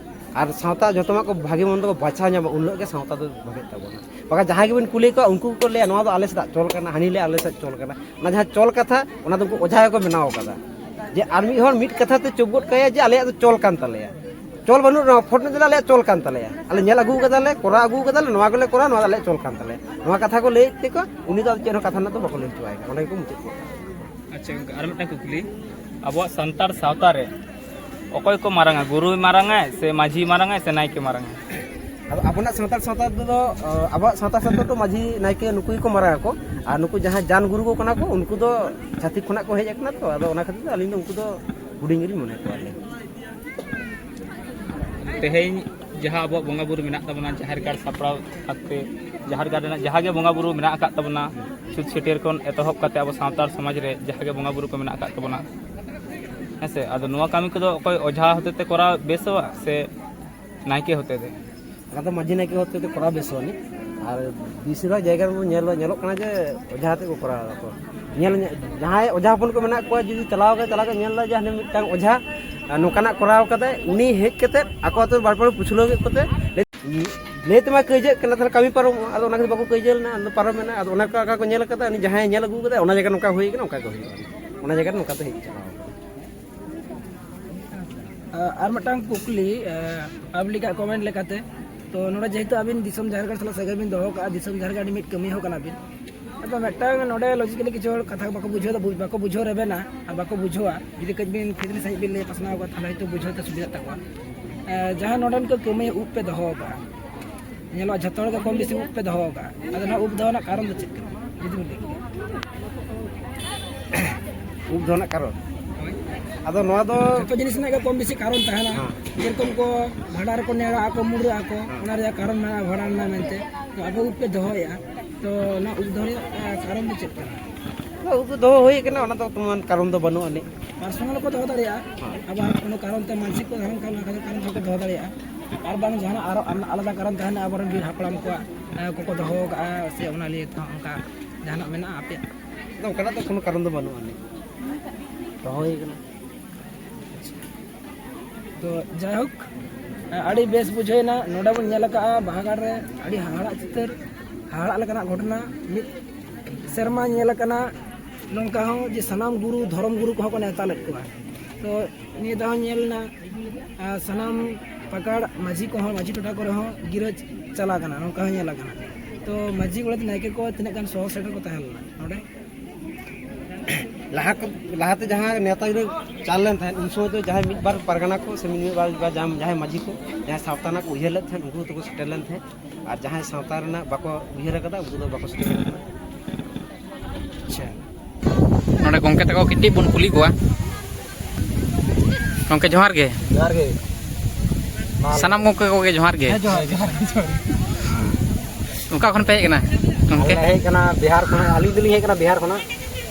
ᱟᱨ ᱥᱟᱶᱛᱟ ᱡᱚᱛᱚᱣᱟᱜ ᱠᱚ ᱵᱷᱟᱜᱮ ᱢᱚᱱᱫᱚ ᱠᱚ ᱵᱟᱪᱷᱟᱣ ᱧᱟᱢᱟ, ᱩᱱ ᱦᱤᱞᱳᱜ ᱜᱮ ᱥᱟᱶᱛᱟ ᱫᱚ ᱵᱷᱟᱜᱮᱜ ᱛᱟᱵᱚᱱᱟ᱾ ᱵᱟᱠᱷᱟᱱ ᱡᱟᱦᱟᱸᱭ ᱜᱮᱵᱤᱱ ᱠᱩᱞᱤ ᱠᱚᱣᱟ, ᱩᱱᱠᱩ ᱜᱮᱠᱚ ᱞᱟᱹᱭᱟ, "ᱱᱚᱣᱟ ᱫᱚ ᱟᱞᱮ ᱥᱮᱫᱟᱜ ᱪᱚᱞ ᱠᱟᱱᱟ, ᱦᱟᱹᱱᱤ ᱞᱟᱹᱭᱟ ᱟᱞᱮ ᱥᱮᱫ ᱪᱚᱞ ᱠᱟᱱᱟ", ᱚᱱᱟ ᱡᱟᱦᱟᱸ ᱪᱚᱞ ᱠᱟᱛᱷᱟ, ᱚᱱᱟ ᱫᱚ ᱩᱱᱠᱩ ᱚᱡᱷᱟ ᱜᱮᱠᱚ ᱵᱮᱱᱟᱣ ᱠᱟᱫᱟ᱾ ᱡᱮ ᱟᱨ ᱢᱤᱫ ᱦᱚᱲ ᱢᱤᱫ ᱠᱟᱛᱷᱟ ᱛᱮ ᱪᱩᱯ ᱜᱚᱫ ᱠᱟᱭᱟ ᱡᱮ ᱟᱞᱮᱭᱟᱜ ᱫᱚ ᱪᱚᱞ ᱠᱟᱱ ᱛᱟᱞᱮᱭᱟ, ᱪᱚᱞ ᱵᱟᱹᱱᱩᱜ ᱨᱮᱦᱚᱸ ᱯᱷᱳᱴ ᱢᱮᱱᱛᱮ ᱟᱞᱮᱭᱟᱜ ᱪᱚᱞ ᱠᱟᱱ ᱛᱟᱞᱮᱭᱟ, ᱟᱞᱮ ᱧᱮᱞ ᱟᱹᱜᱩ ᱠᱟᱫᱟᱞᱮ, ᱠᱚᱨᱟᱣ ᱟᱹᱜᱩ ᱠᱟᱫᱟᱞᱮ, ᱱᱚᱣᱟ ᱜᱮᱞᱮ ᱠᱚᱨᱟᱣᱟ, ᱱᱚᱣᱟ ᱫᱚ ᱟᱞᱮᱭᱟᱜ ᱪᱚᱞ ᱠᱟᱱ ᱛᱟᱞᱮᱭᱟ᱾ ᱱᱚᱣᱟ ᱠᱟᱛᱷᱟ ᱠᱚ ᱞᱟᱹᱭ ᱛᱮᱠᱚ ᱩᱱᱤ ᱫᱚ ᱟᱫᱚ ᱪᱮᱫ ᱦᱚᱸ ᱠᱟᱛᱷᱟ ᱨᱮᱱᱟᱜ ᱫᱚ ᱵᱟᱠᱚ ᱞᱟᱹᱭ ᱦᱚᱪᱚᱣᱟᱭ ᱠᱟᱱᱟ, ᱚᱸᱰᱮ ᱜᱮᱠᱚ ᱢᱩᱪᱟᱹᱫ ᱠᱚᱣᱟ᱾ ᱟᱪᱪᱷᱟ ᱜᱚᱢᱠᱮ, ᱟᱨ ᱢᱤᱫᱴᱟᱝ ᱠᱩᱠᱞᱤ, ᱟᱵᱚᱣᱟᱜ ᱥᱟᱱᱛᱟᱲ ᱥᱟᱶᱛᱟ ᱨᱮ ᱚᱠᱚᱭ ᱠᱚ ᱢᱟᱨᱟᱝᱟ, ᱜᱩᱨᱩᱭ ᱢᱟᱨᱟᱝᱟᱭ ᱥᱮ ᱢᱟᱹᱡᱷᱤ ᱢᱟᱨᱟᱝᱟᱭ ᱥᱮ ᱱᱟᱭᱠᱮ ᱢᱟᱨᱟᱝᱟᱭ? ᱟᱫᱚ ᱟᱵᱚᱱᱟᱜ ᱥᱟᱱᱛᱟᱲ ᱥᱟᱶᱛᱟ ᱨᱮᱫᱚ, ᱟᱵᱚᱣᱟᱜ ᱥᱟᱶᱛᱟ ᱥᱟᱶᱛᱟ ᱫᱚ ᱢᱟᱹᱡᱷᱤ ᱱᱟᱭᱠᱮ ᱱᱩᱠᱩ ᱜᱮᱠᱚ ᱢᱟᱨᱟᱝ ᱟᱠᱚ, ᱟᱨ ᱱᱩᱠᱩ ᱡᱟᱦᱟᱸᱭ ᱡᱟᱱ ᱜᱩᱨᱩ ᱠᱚ ᱠᱟᱱᱟ ᱠᱚ, ᱩᱱᱠᱩ ᱫᱚ ᱪᱷᱟᱹᱛᱤᱠ ᱠᱷᱚᱱᱟᱜ ᱠᱚ ᱦᱮᱡ ᱟᱠᱟᱱᱟ ᱛᱚ, ᱟᱫᱚ ᱚᱱᱟ ᱠᱷᱟᱹᱛᱤᱨ ᱛᱮ ᱟᱹᱞᱤᱧ ᱫᱚ ᱩᱱᱠᱩ ᱫᱚ ᱦᱩᱰᱤᱧ ᱜᱮᱞᱤᱧ ᱢᱚᱱᱮ ᱠᱚᱣᱟ ᱟᱹᱞᱤᱧ᱾ ᱛᱮᱦᱮᱧ ᱡᱟᱦᱟᱸ ᱟᱵᱚᱣᱟᱜ ᱵᱚᱸᱜᱟ ᱵᱩᱨᱩ ᱢᱮᱱᱟᱜ ᱛᱟᱵᱚᱱᱟ, ᱡᱟᱦᱮᱨ ᱜᱟᱲ ᱥᱟᱯᱲᱟᱣ ᱠᱟᱛᱮ, ᱡᱟᱦᱮᱨ ᱜᱟᱲ ᱨᱮᱱᱟᱜ ᱡᱟᱦᱟᱸ ᱜᱮ ᱵᱚᱸᱜᱟ ᱵᱩᱨᱩ ᱢᱮᱱᱟᱜ ᱟᱠᱟᱫ ᱛᱟᱵᱚᱱᱟ, ᱪᱷᱩᱛ ᱪᱷᱟᱹᱴᱭᱟᱹᱨ ᱠᱷᱚᱱ ᱮᱛᱚᱦᱚᱵ ᱠᱟᱛᱮ ᱟᱵᱚ ᱥᱟᱱᱛᱟᱲ ᱥᱚᱢᱟᱡᱽ ᱨᱮ ᱡᱟᱦᱟᱸ ᱜᱮ ᱵᱚᱸᱜᱟ ᱵᱩᱨᱩ ᱠᱚ ᱢᱮᱱᱟᱜ ᱟᱠᱟᱫ ᱛᱟᱵᱚᱱᱟ, ᱦᱮᱸ ᱥᱮ, ᱟᱫᱚ ᱱᱚᱣᱟ ᱠᱟᱹᱢᱤ ᱠᱚᱫᱚ ᱚᱠᱚᱭ ᱚᱡᱷᱟ ᱦᱚᱛᱮ ᱛᱮ ᱠᱚᱨᱟᱣ ᱵᱮᱥᱚᱜᱼᱟ ᱥᱮ ᱱᱟᱭᱠᱮ ᱦᱚᱛᱮ ᱛᱮ? ᱚᱱᱟ ᱫᱚ ᱢᱟᱹᱡᱷᱤ ᱱᱟᱭᱠᱮ ᱦᱚᱛᱮ ᱛᱮ ᱠᱚᱨᱟᱣ ᱵᱮᱥᱚᱜ ᱟᱹᱱᱤᱡ᱾ ᱟᱨ ᱵᱮᱥᱤᱨ ᱵᱷᱟᱜᱽ ᱡᱟᱭᱜᱟ ᱨᱮᱵᱚᱱ ᱧᱮᱞ, ᱧᱮᱞᱚᱜ ᱠᱟᱱᱟ ᱡᱮ ᱚᱡᱷᱟ ᱟᱛᱮ ᱠᱚ ᱠᱚᱨᱟᱣ ᱫᱟᱠᱚ᱾ ᱧᱮᱞ, ᱡᱟᱦᱟᱸᱭ ᱚᱡᱷᱟ ᱦᱚᱯᱚᱱ ᱠᱚ ᱢᱮᱱᱟᱜ ᱠᱚᱣᱟ, ᱡᱩᱫᱤ ᱪᱟᱞᱟᱣ ᱠᱟᱛᱮ, ᱪᱟᱞᱟᱣ ᱠᱟᱛᱮ ᱧᱮᱞ ᱮᱫᱟ ᱡᱮ ᱦᱟᱱᱮ ᱢᱤᱫᱴᱟᱝ ᱚᱡᱷᱟ ᱟᱨ ᱱᱚᱝᱠᱟᱱᱟᱜ ᱠᱚᱨᱟᱣ ᱠᱟᱫᱟᱭ, ᱩᱱᱤ ᱦᱮᱡ ᱠᱟᱛᱮ ᱟᱠᱚ ᱟᱛᱳ ᱵᱟᱨ ᱯᱮ ᱦᱚᱲ ᱯᱩᱪᱷᱞᱟᱹᱣ ᱠᱮᱫ ᱠᱚᱛᱮ ᱞᱟᱹᱭ, ᱞᱟᱹᱭ ᱛᱮᱢᱟ ᱠᱟᱹᱭᱡᱟᱹᱜ ᱠᱟᱱᱟ, ᱛᱟᱦᱞᱮ ᱠᱟᱹᱢᱤ ᱯᱟᱨᱚᱢᱚᱜᱼᱟ᱾ ᱟᱫᱚ ᱚᱱᱟ ᱠᱷᱟᱹᱛᱤᱨ ᱵᱟᱠᱚ ᱠᱟᱹᱭᱡᱟᱹ ᱞᱮᱱᱟ, ᱟᱫᱚ ᱯᱟᱨᱚᱢ ᱮᱱᱟ᱾ ᱟᱫᱚ ᱚᱱᱟ ᱠᱚ ᱟᱠᱟ ᱠᱚ ᱧᱮᱞ ᱠᱟᱫᱟ, ᱩᱱᱤ ᱡᱟᱦᱟᱸᱭ ᱧᱮᱞ ᱟᱹᱜᱩ ᱠᱟᱫᱟ, ᱚᱱᱟ ᱡᱟᱭᱜᱟ ᱱᱚᱝᱠᱟ ᱦᱩᱭ ᱠᱟᱱᱟ, ᱚᱱᱠᱟ ᱜᱮ ᱦᱩᱭᱩᱜᱼᱟ, ᱚᱱᱟ ᱡᱟᱭᱜᱟ ᱨᱮ ᱱᱚᱝᱠᱟ ᱛᱮ ᱦᱮᱡ ᱪᱟᱞᱟᱣ ᱠᱟᱱᱟ᱾ ᱟᱨ ᱢᱤᱫᱴᱟᱝ ᱠᱩᱠᱞᱤ, ᱯᱟᱵᱽᱞᱤᱠᱟᱜ ᱠᱚᱢᱮᱱᱴ ᱞᱮᱠᱟᱛᱮ, ᱛᱚ ᱱᱚᱰᱮ ᱡᱮᱦᱮᱛᱩ ᱟᱹᱵᱤᱱ ᱫᱤᱥᱚᱢ ᱡᱟᱦᱮᱨ ᱜᱟᱲ ᱥᱟᱞᱟᱜ ᱥᱟᱹᱜᱟᱹᱭ ᱵᱤᱱ ᱫᱚᱦᱚ ᱠᱟᱜᱼᱟ, ᱫᱤᱥᱚᱢ ᱡᱟᱦᱮᱨ ᱜᱟᱲ ᱨᱤᱱᱤᱡ ᱢᱤᱫ ᱠᱟᱹᱢᱤᱭᱟᱹ ᱦᱚᱸ ᱠᱟᱱᱟ ᱵᱤᱱ, ᱟᱫᱚ ᱢᱤᱫᱴᱟᱝ ᱱᱚᱰᱮ ᱞᱚᱡᱤᱠᱮᱞᱤ ᱠᱤᱪᱷᱩ ᱦᱚᱲ ᱠᱟᱛᱷᱟ ᱵᱟᱠᱚ ᱵᱩᱡᱷᱟᱹᱣ ᱫᱟ, ᱵᱩᱡ-, ᱵᱟᱠᱚ ᱵᱩᱡᱷᱟᱹᱣ ᱨᱮᱵᱮᱱᱟ ᱟᱨ ᱵᱟᱠᱚ ᱵᱩᱡᱷᱟᱹᱣᱟ᱾ ᱡᱩᱫᱤ ᱠᱟᱹᱡ ᱵᱤᱱ ᱯᱷᱤᱫᱽᱨᱤ ᱥᱟᱺᱦᱤᱡ ᱵᱤᱱ ᱞᱟᱹᱭ ᱯᱟᱥᱱᱟᱣ ᱠᱚᱣᱟ, ᱛᱟᱦᱞᱮ ᱦᱚᱭᱛᱳ ᱵᱩᱡᱷᱟᱹᱣ ᱛᱮ ᱥᱩᱵᱤᱫᱷᱟᱜ ᱛᱟᱠᱚᱣᱟ᱾ ᱮ, ᱡᱟᱦᱟᱸ ᱱᱚᱰᱮᱱ ᱠᱚ ᱠᱟᱹᱢᱤᱭᱟᱹ ᱩᱵ ᱯᱮ ᱫᱚᱦᱚ ᱟᱠᱟᱫᱼᱟ, ᱧᱮᱞᱚᱜᱼᱟ ᱡᱷᱚᱛᱚ ᱦᱚᱲ ᱜᱮ ᱠᱚᱢ ᱵᱮᱥᱤ ᱩᱵ ᱯᱮ ᱫᱚᱦᱚ ᱟᱠᱟᱫᱼᱟ, ᱟᱫᱚ ᱱᱚᱣᱟ ᱩᱵ ᱫᱚᱦᱚ ᱨᱮᱱᱟᱜ ᱠᱟᱨᱚᱱ ᱫᱚ ᱪᱮᱫ ᱠᱟᱱᱟ? ᱡᱩᱫᱤ ᱵᱤᱱ ᱞᱟᱹᱭ ᱠᱮᱭᱟ᱾ ᱩᱵ ᱫᱚᱦᱚ ᱨᱮᱱᱟᱜ ᱠᱟᱨᱚᱱ? ᱦᱳᱭ᱾ ᱟᱫᱚ ᱱᱚᱣᱟ ᱫᱚ ᱡᱷᱚᱛᱚ ᱡᱤᱱᱤᱥ ᱨᱮᱱᱟᱜ ᱜᱮ ᱠᱚᱢ ᱵᱮᱥᱤ ᱠᱟᱨᱚᱱ ᱛᱟᱦᱮᱱᱟ᱾ ᱦᱮᱸ᱾ ᱡᱮᱨᱚᱠᱚᱢ ᱠᱚ ᱵᱷᱟᱸᱰᱟᱱ ᱨᱮᱠᱚ ᱱᱮᱲᱟᱜ ᱟᱠᱚ, ᱢᱩᱰᱨᱟᱹᱜ ᱟᱠᱚ, ᱦᱮᱸ᱾ ᱚᱱᱟ ᱨᱮᱭᱟᱜ ᱠᱟᱨᱚᱱ ᱢᱮᱱᱟᱜᱼᱟ ᱵᱷᱟᱸᱰᱟᱱ ᱨᱮᱱᱟᱜ ᱢᱮᱱᱛᱮ᱾ ᱛᱚ ᱟᱯᱮ ᱩᱵ ᱯᱮ ᱫᱚᱦᱚᱭᱮᱫᱼᱟ, ᱛᱚ ᱚᱱᱟ ᱩᱵ ᱫᱚᱦᱚ ᱨᱮᱭᱟᱜ, ᱮ, ᱠᱟᱨᱚᱱ ᱫᱚ ᱪᱮᱫ ᱠᱟᱱᱟ? ᱩᱵ ᱫᱚᱦᱚ ᱦᱩᱭ ᱠᱟᱱᱟ, ᱚᱱᱟ ᱫᱚ ᱛᱮᱢᱚᱱ ᱠᱟᱨᱚᱱ ᱫᱚ ᱵᱟᱹᱱᱩᱜ ᱟᱹᱱᱤᱡ᱾ ᱯᱟᱨᱥᱚᱱᱟᱞ ᱠᱚ ᱫᱚᱦᱚ ᱫᱟᱲᱮᱭᱟᱜᱼᱟ᱾ ᱦᱮᱸ᱾ ᱟᱵᱟᱨ ᱠᱚᱱᱚ ᱠᱟᱨᱚᱱ ᱛᱮ ᱢᱟᱱᱥᱤᱠ ᱠᱚ ᱛᱟᱦᱮᱱ ᱠᱷᱟᱱ, ᱚᱱᱟ ᱠᱟᱨᱚᱱ ᱛᱮᱦᱚᱸ ᱠᱚ ᱫᱚᱦᱚ ᱫᱟᱲᱮᱭᱟᱜᱼᱟ᱾ ᱟᱨ ᱵᱟᱝ ᱡᱟᱦᱟᱱᱟᱜ ᱟᱨᱚ ᱟᱞᱟᱫᱟ ᱠᱟᱨᱚᱱ ᱛᱟᱦᱮᱱᱟ, ᱟᱵᱚᱨᱮᱱ ᱵᱤᱨ ᱦᱟᱯᱲᱟᱢ ᱠᱚᱣᱟᱜ, ᱮ, ᱠᱚᱠᱚ ᱫᱚᱦᱚ ᱟᱠᱟᱫᱼᱟ, ᱥᱮ ᱚᱱᱟ ᱞᱤᱭᱮ ᱛᱮᱦᱚᱸ ᱚᱱᱠᱟ ᱡᱟᱦᱟᱱᱟᱜ ᱢᱮᱱᱟᱜᱼᱟ ᱟᱯᱮᱭᱟᱜ? ᱟᱫᱚ ᱚᱱᱠᱟᱱᱟᱜ ᱫᱚ ᱠᱳᱱᱳ ᱠᱟᱨᱚᱱ ᱫᱚ ᱵᱟᱹᱱᱩᱜ ᱟᱹᱱᱤᱡ, ᱫᱚᱦᱚ ᱦᱩᱭ ᱠᱟᱱᱟ᱾ ᱛᱚ ᱡᱟᱭᱦᱳᱠ, ᱟᱹᱰᱤ ᱵᱮᱥ ᱵᱩᱡᱷᱟᱹᱣ ᱮᱱᱟ᱾ ᱱᱚᱰᱮ ᱵᱚᱱ ᱧᱮᱞ ᱟᱠᱟᱫᱼᱟ ᱵᱟᱦᱟᱜᱟᱲ ᱨᱮ ᱟᱹᱰᱤ ᱦᱟᱦᱟᱲᱟᱜ ᱪᱤᱛᱟᱹᱨ, ᱦᱟᱦᱟᱲᱟᱜ ᱞᱮᱠᱟᱱᱟᱜ ᱜᱷᱚᱴᱚᱱᱟ᱾ ᱢᱤᱫ ᱥᱮᱨᱢᱟ ᱧᱮᱞ ᱟᱠᱟᱱᱟ ᱱᱚᱝᱠᱟ ᱦᱚᱸ ᱡᱮ ᱥᱟᱱᱟᱢ ᱜᱩᱨᱩ, ᱫᱷᱚᱨᱚᱢ ᱜᱩᱨᱩ ᱠᱚᱦᱚᱸ ᱠᱚ ᱱᱮᱣᱛᱟ ᱞᱮᱫ ᱠᱚᱣᱟ᱾ ᱛᱚ ᱱᱤᱭᱟᱹ ᱫᱷᱟᱣ ᱧᱮᱞ ᱮᱱᱟ, ᱟᱨ ᱥᱟᱱᱟᱢ ᱯᱟᱠᱟᱲ ᱢᱟᱹᱡᱷᱤ ᱠᱚᱦᱚᱸ, ᱢᱟᱹᱡᱷᱤ ᱴᱚᱴᱷᱟ ᱠᱚᱨᱮ ᱦᱚᱸ ᱜᱤᱨᱟᱹ ᱪᱟᱞᱟᱣ ᱠᱟᱱᱟ, ᱱᱚᱝᱠᱟ ᱦᱚᱸ ᱧᱮᱞ ᱟᱠᱟᱱᱟ᱾ ᱛᱚ ᱢᱟᱹᱡᱷᱤ ᱜᱚᱰᱮᱛ ᱱᱟᱭᱠᱮ ᱠᱚ ᱛᱤᱱᱟᱹᱜ ᱜᱟᱱ ᱥᱚᱦᱚᱨ ᱥᱮᱴᱮᱨ ᱠᱚ ᱛᱟᱦᱮᱸ ᱞᱮᱱᱟ ᱱᱚᱰᱮ? ᱞᱟᱦᱟ ᱠᱚ, ᱞᱟᱦᱟᱛᱮ ᱡᱟᱦᱟᱸ ᱱᱮᱣᱛᱟ ᱜᱤᱨᱟᱹ ᱪᱟᱞ ᱞᱮᱱ ᱛᱟᱦᱮᱸᱫ, ᱩᱱ ᱥᱚᱢᱚᱭ ᱫᱚ ᱡᱟᱦᱟᱸᱭ ᱢᱤᱫ ᱵᱟᱨ ᱯᱟᱨᱜᱟᱱᱟ ᱠᱚ ᱥᱮ ᱢᱤᱫ ᱵᱟᱨ, ᱵᱟᱨ ᱡᱟᱦᱟᱸ, ᱡᱟᱦᱟᱸᱭ ᱢᱟᱹᱡᱷᱤ ᱠᱚ, ᱡᱟᱦᱟᱸᱭ ᱥᱟᱶᱛᱟ ᱨᱮᱱᱟᱜ ᱠᱚ ᱩᱭᱦᱟᱹᱨ ᱞᱮᱫ ᱛᱟᱦᱮᱸᱫ, ᱩᱱᱠᱩ ᱫᱚᱠᱚ ᱥᱮᱴᱮᱨ ᱞᱮᱱ ᱛᱟᱦᱮᱸᱫ᱾ ᱟᱨ ᱡᱟᱦᱟᱸᱭ ᱥᱟᱶᱛᱟ ᱨᱮᱱᱟᱜ ᱵᱟᱠᱚ ᱩᱭᱦᱟᱹᱨ ᱟᱠᱟᱫᱟ, ᱩᱱᱠᱩ ᱫᱚ ᱵᱟᱠᱚ ᱥᱮᱴᱮᱨ ᱟᱠᱟᱱᱟ᱾ ᱟᱪᱪᱷᱟ, ᱱᱚᱰᱮ ᱜᱚᱢᱠᱮ ᱛᱟᱠᱚ ᱠᱟᱹᱴᱤᱡ ᱵᱚᱱ ᱠᱩᱞᱤ ᱠᱚᱣᱟ᱾ ᱜᱚᱢᱠᱮ, ᱡᱚᱦᱟᱨ ᱜᱮ᱾ ᱡᱚᱦᱟᱨ ᱜᱮ᱾ ᱢᱟ ᱥᱟᱱᱟᱢ ᱜᱚᱢᱠᱮ ᱠᱚᱜᱮ ᱡᱚᱦᱟᱨ ᱜᱮ᱾ ᱦᱮᱸ, ᱡᱚᱦᱟᱨ, ᱡᱚᱦᱟᱨ, ᱡᱚᱦᱟᱨ᱾ ᱚᱠᱟ ᱠᱷᱚᱱ ᱯᱮ ᱦᱮᱡ ᱠᱟᱱᱟ ᱜᱚᱢᱠᱮ? ᱟᱞᱮ ᱞᱮ ᱦᱮᱡ ᱠᱟᱱᱟ ᱵᱤᱦᱟᱨ ᱠᱷᱚᱱᱟᱜ, ᱟᱹᱞᱤᱧ ᱫᱚᱞᱤᱧ ᱦᱮᱡ ᱠᱟᱱᱟ ᱵᱤᱦᱟᱨ ᱠᱷᱚᱱᱟᱜ,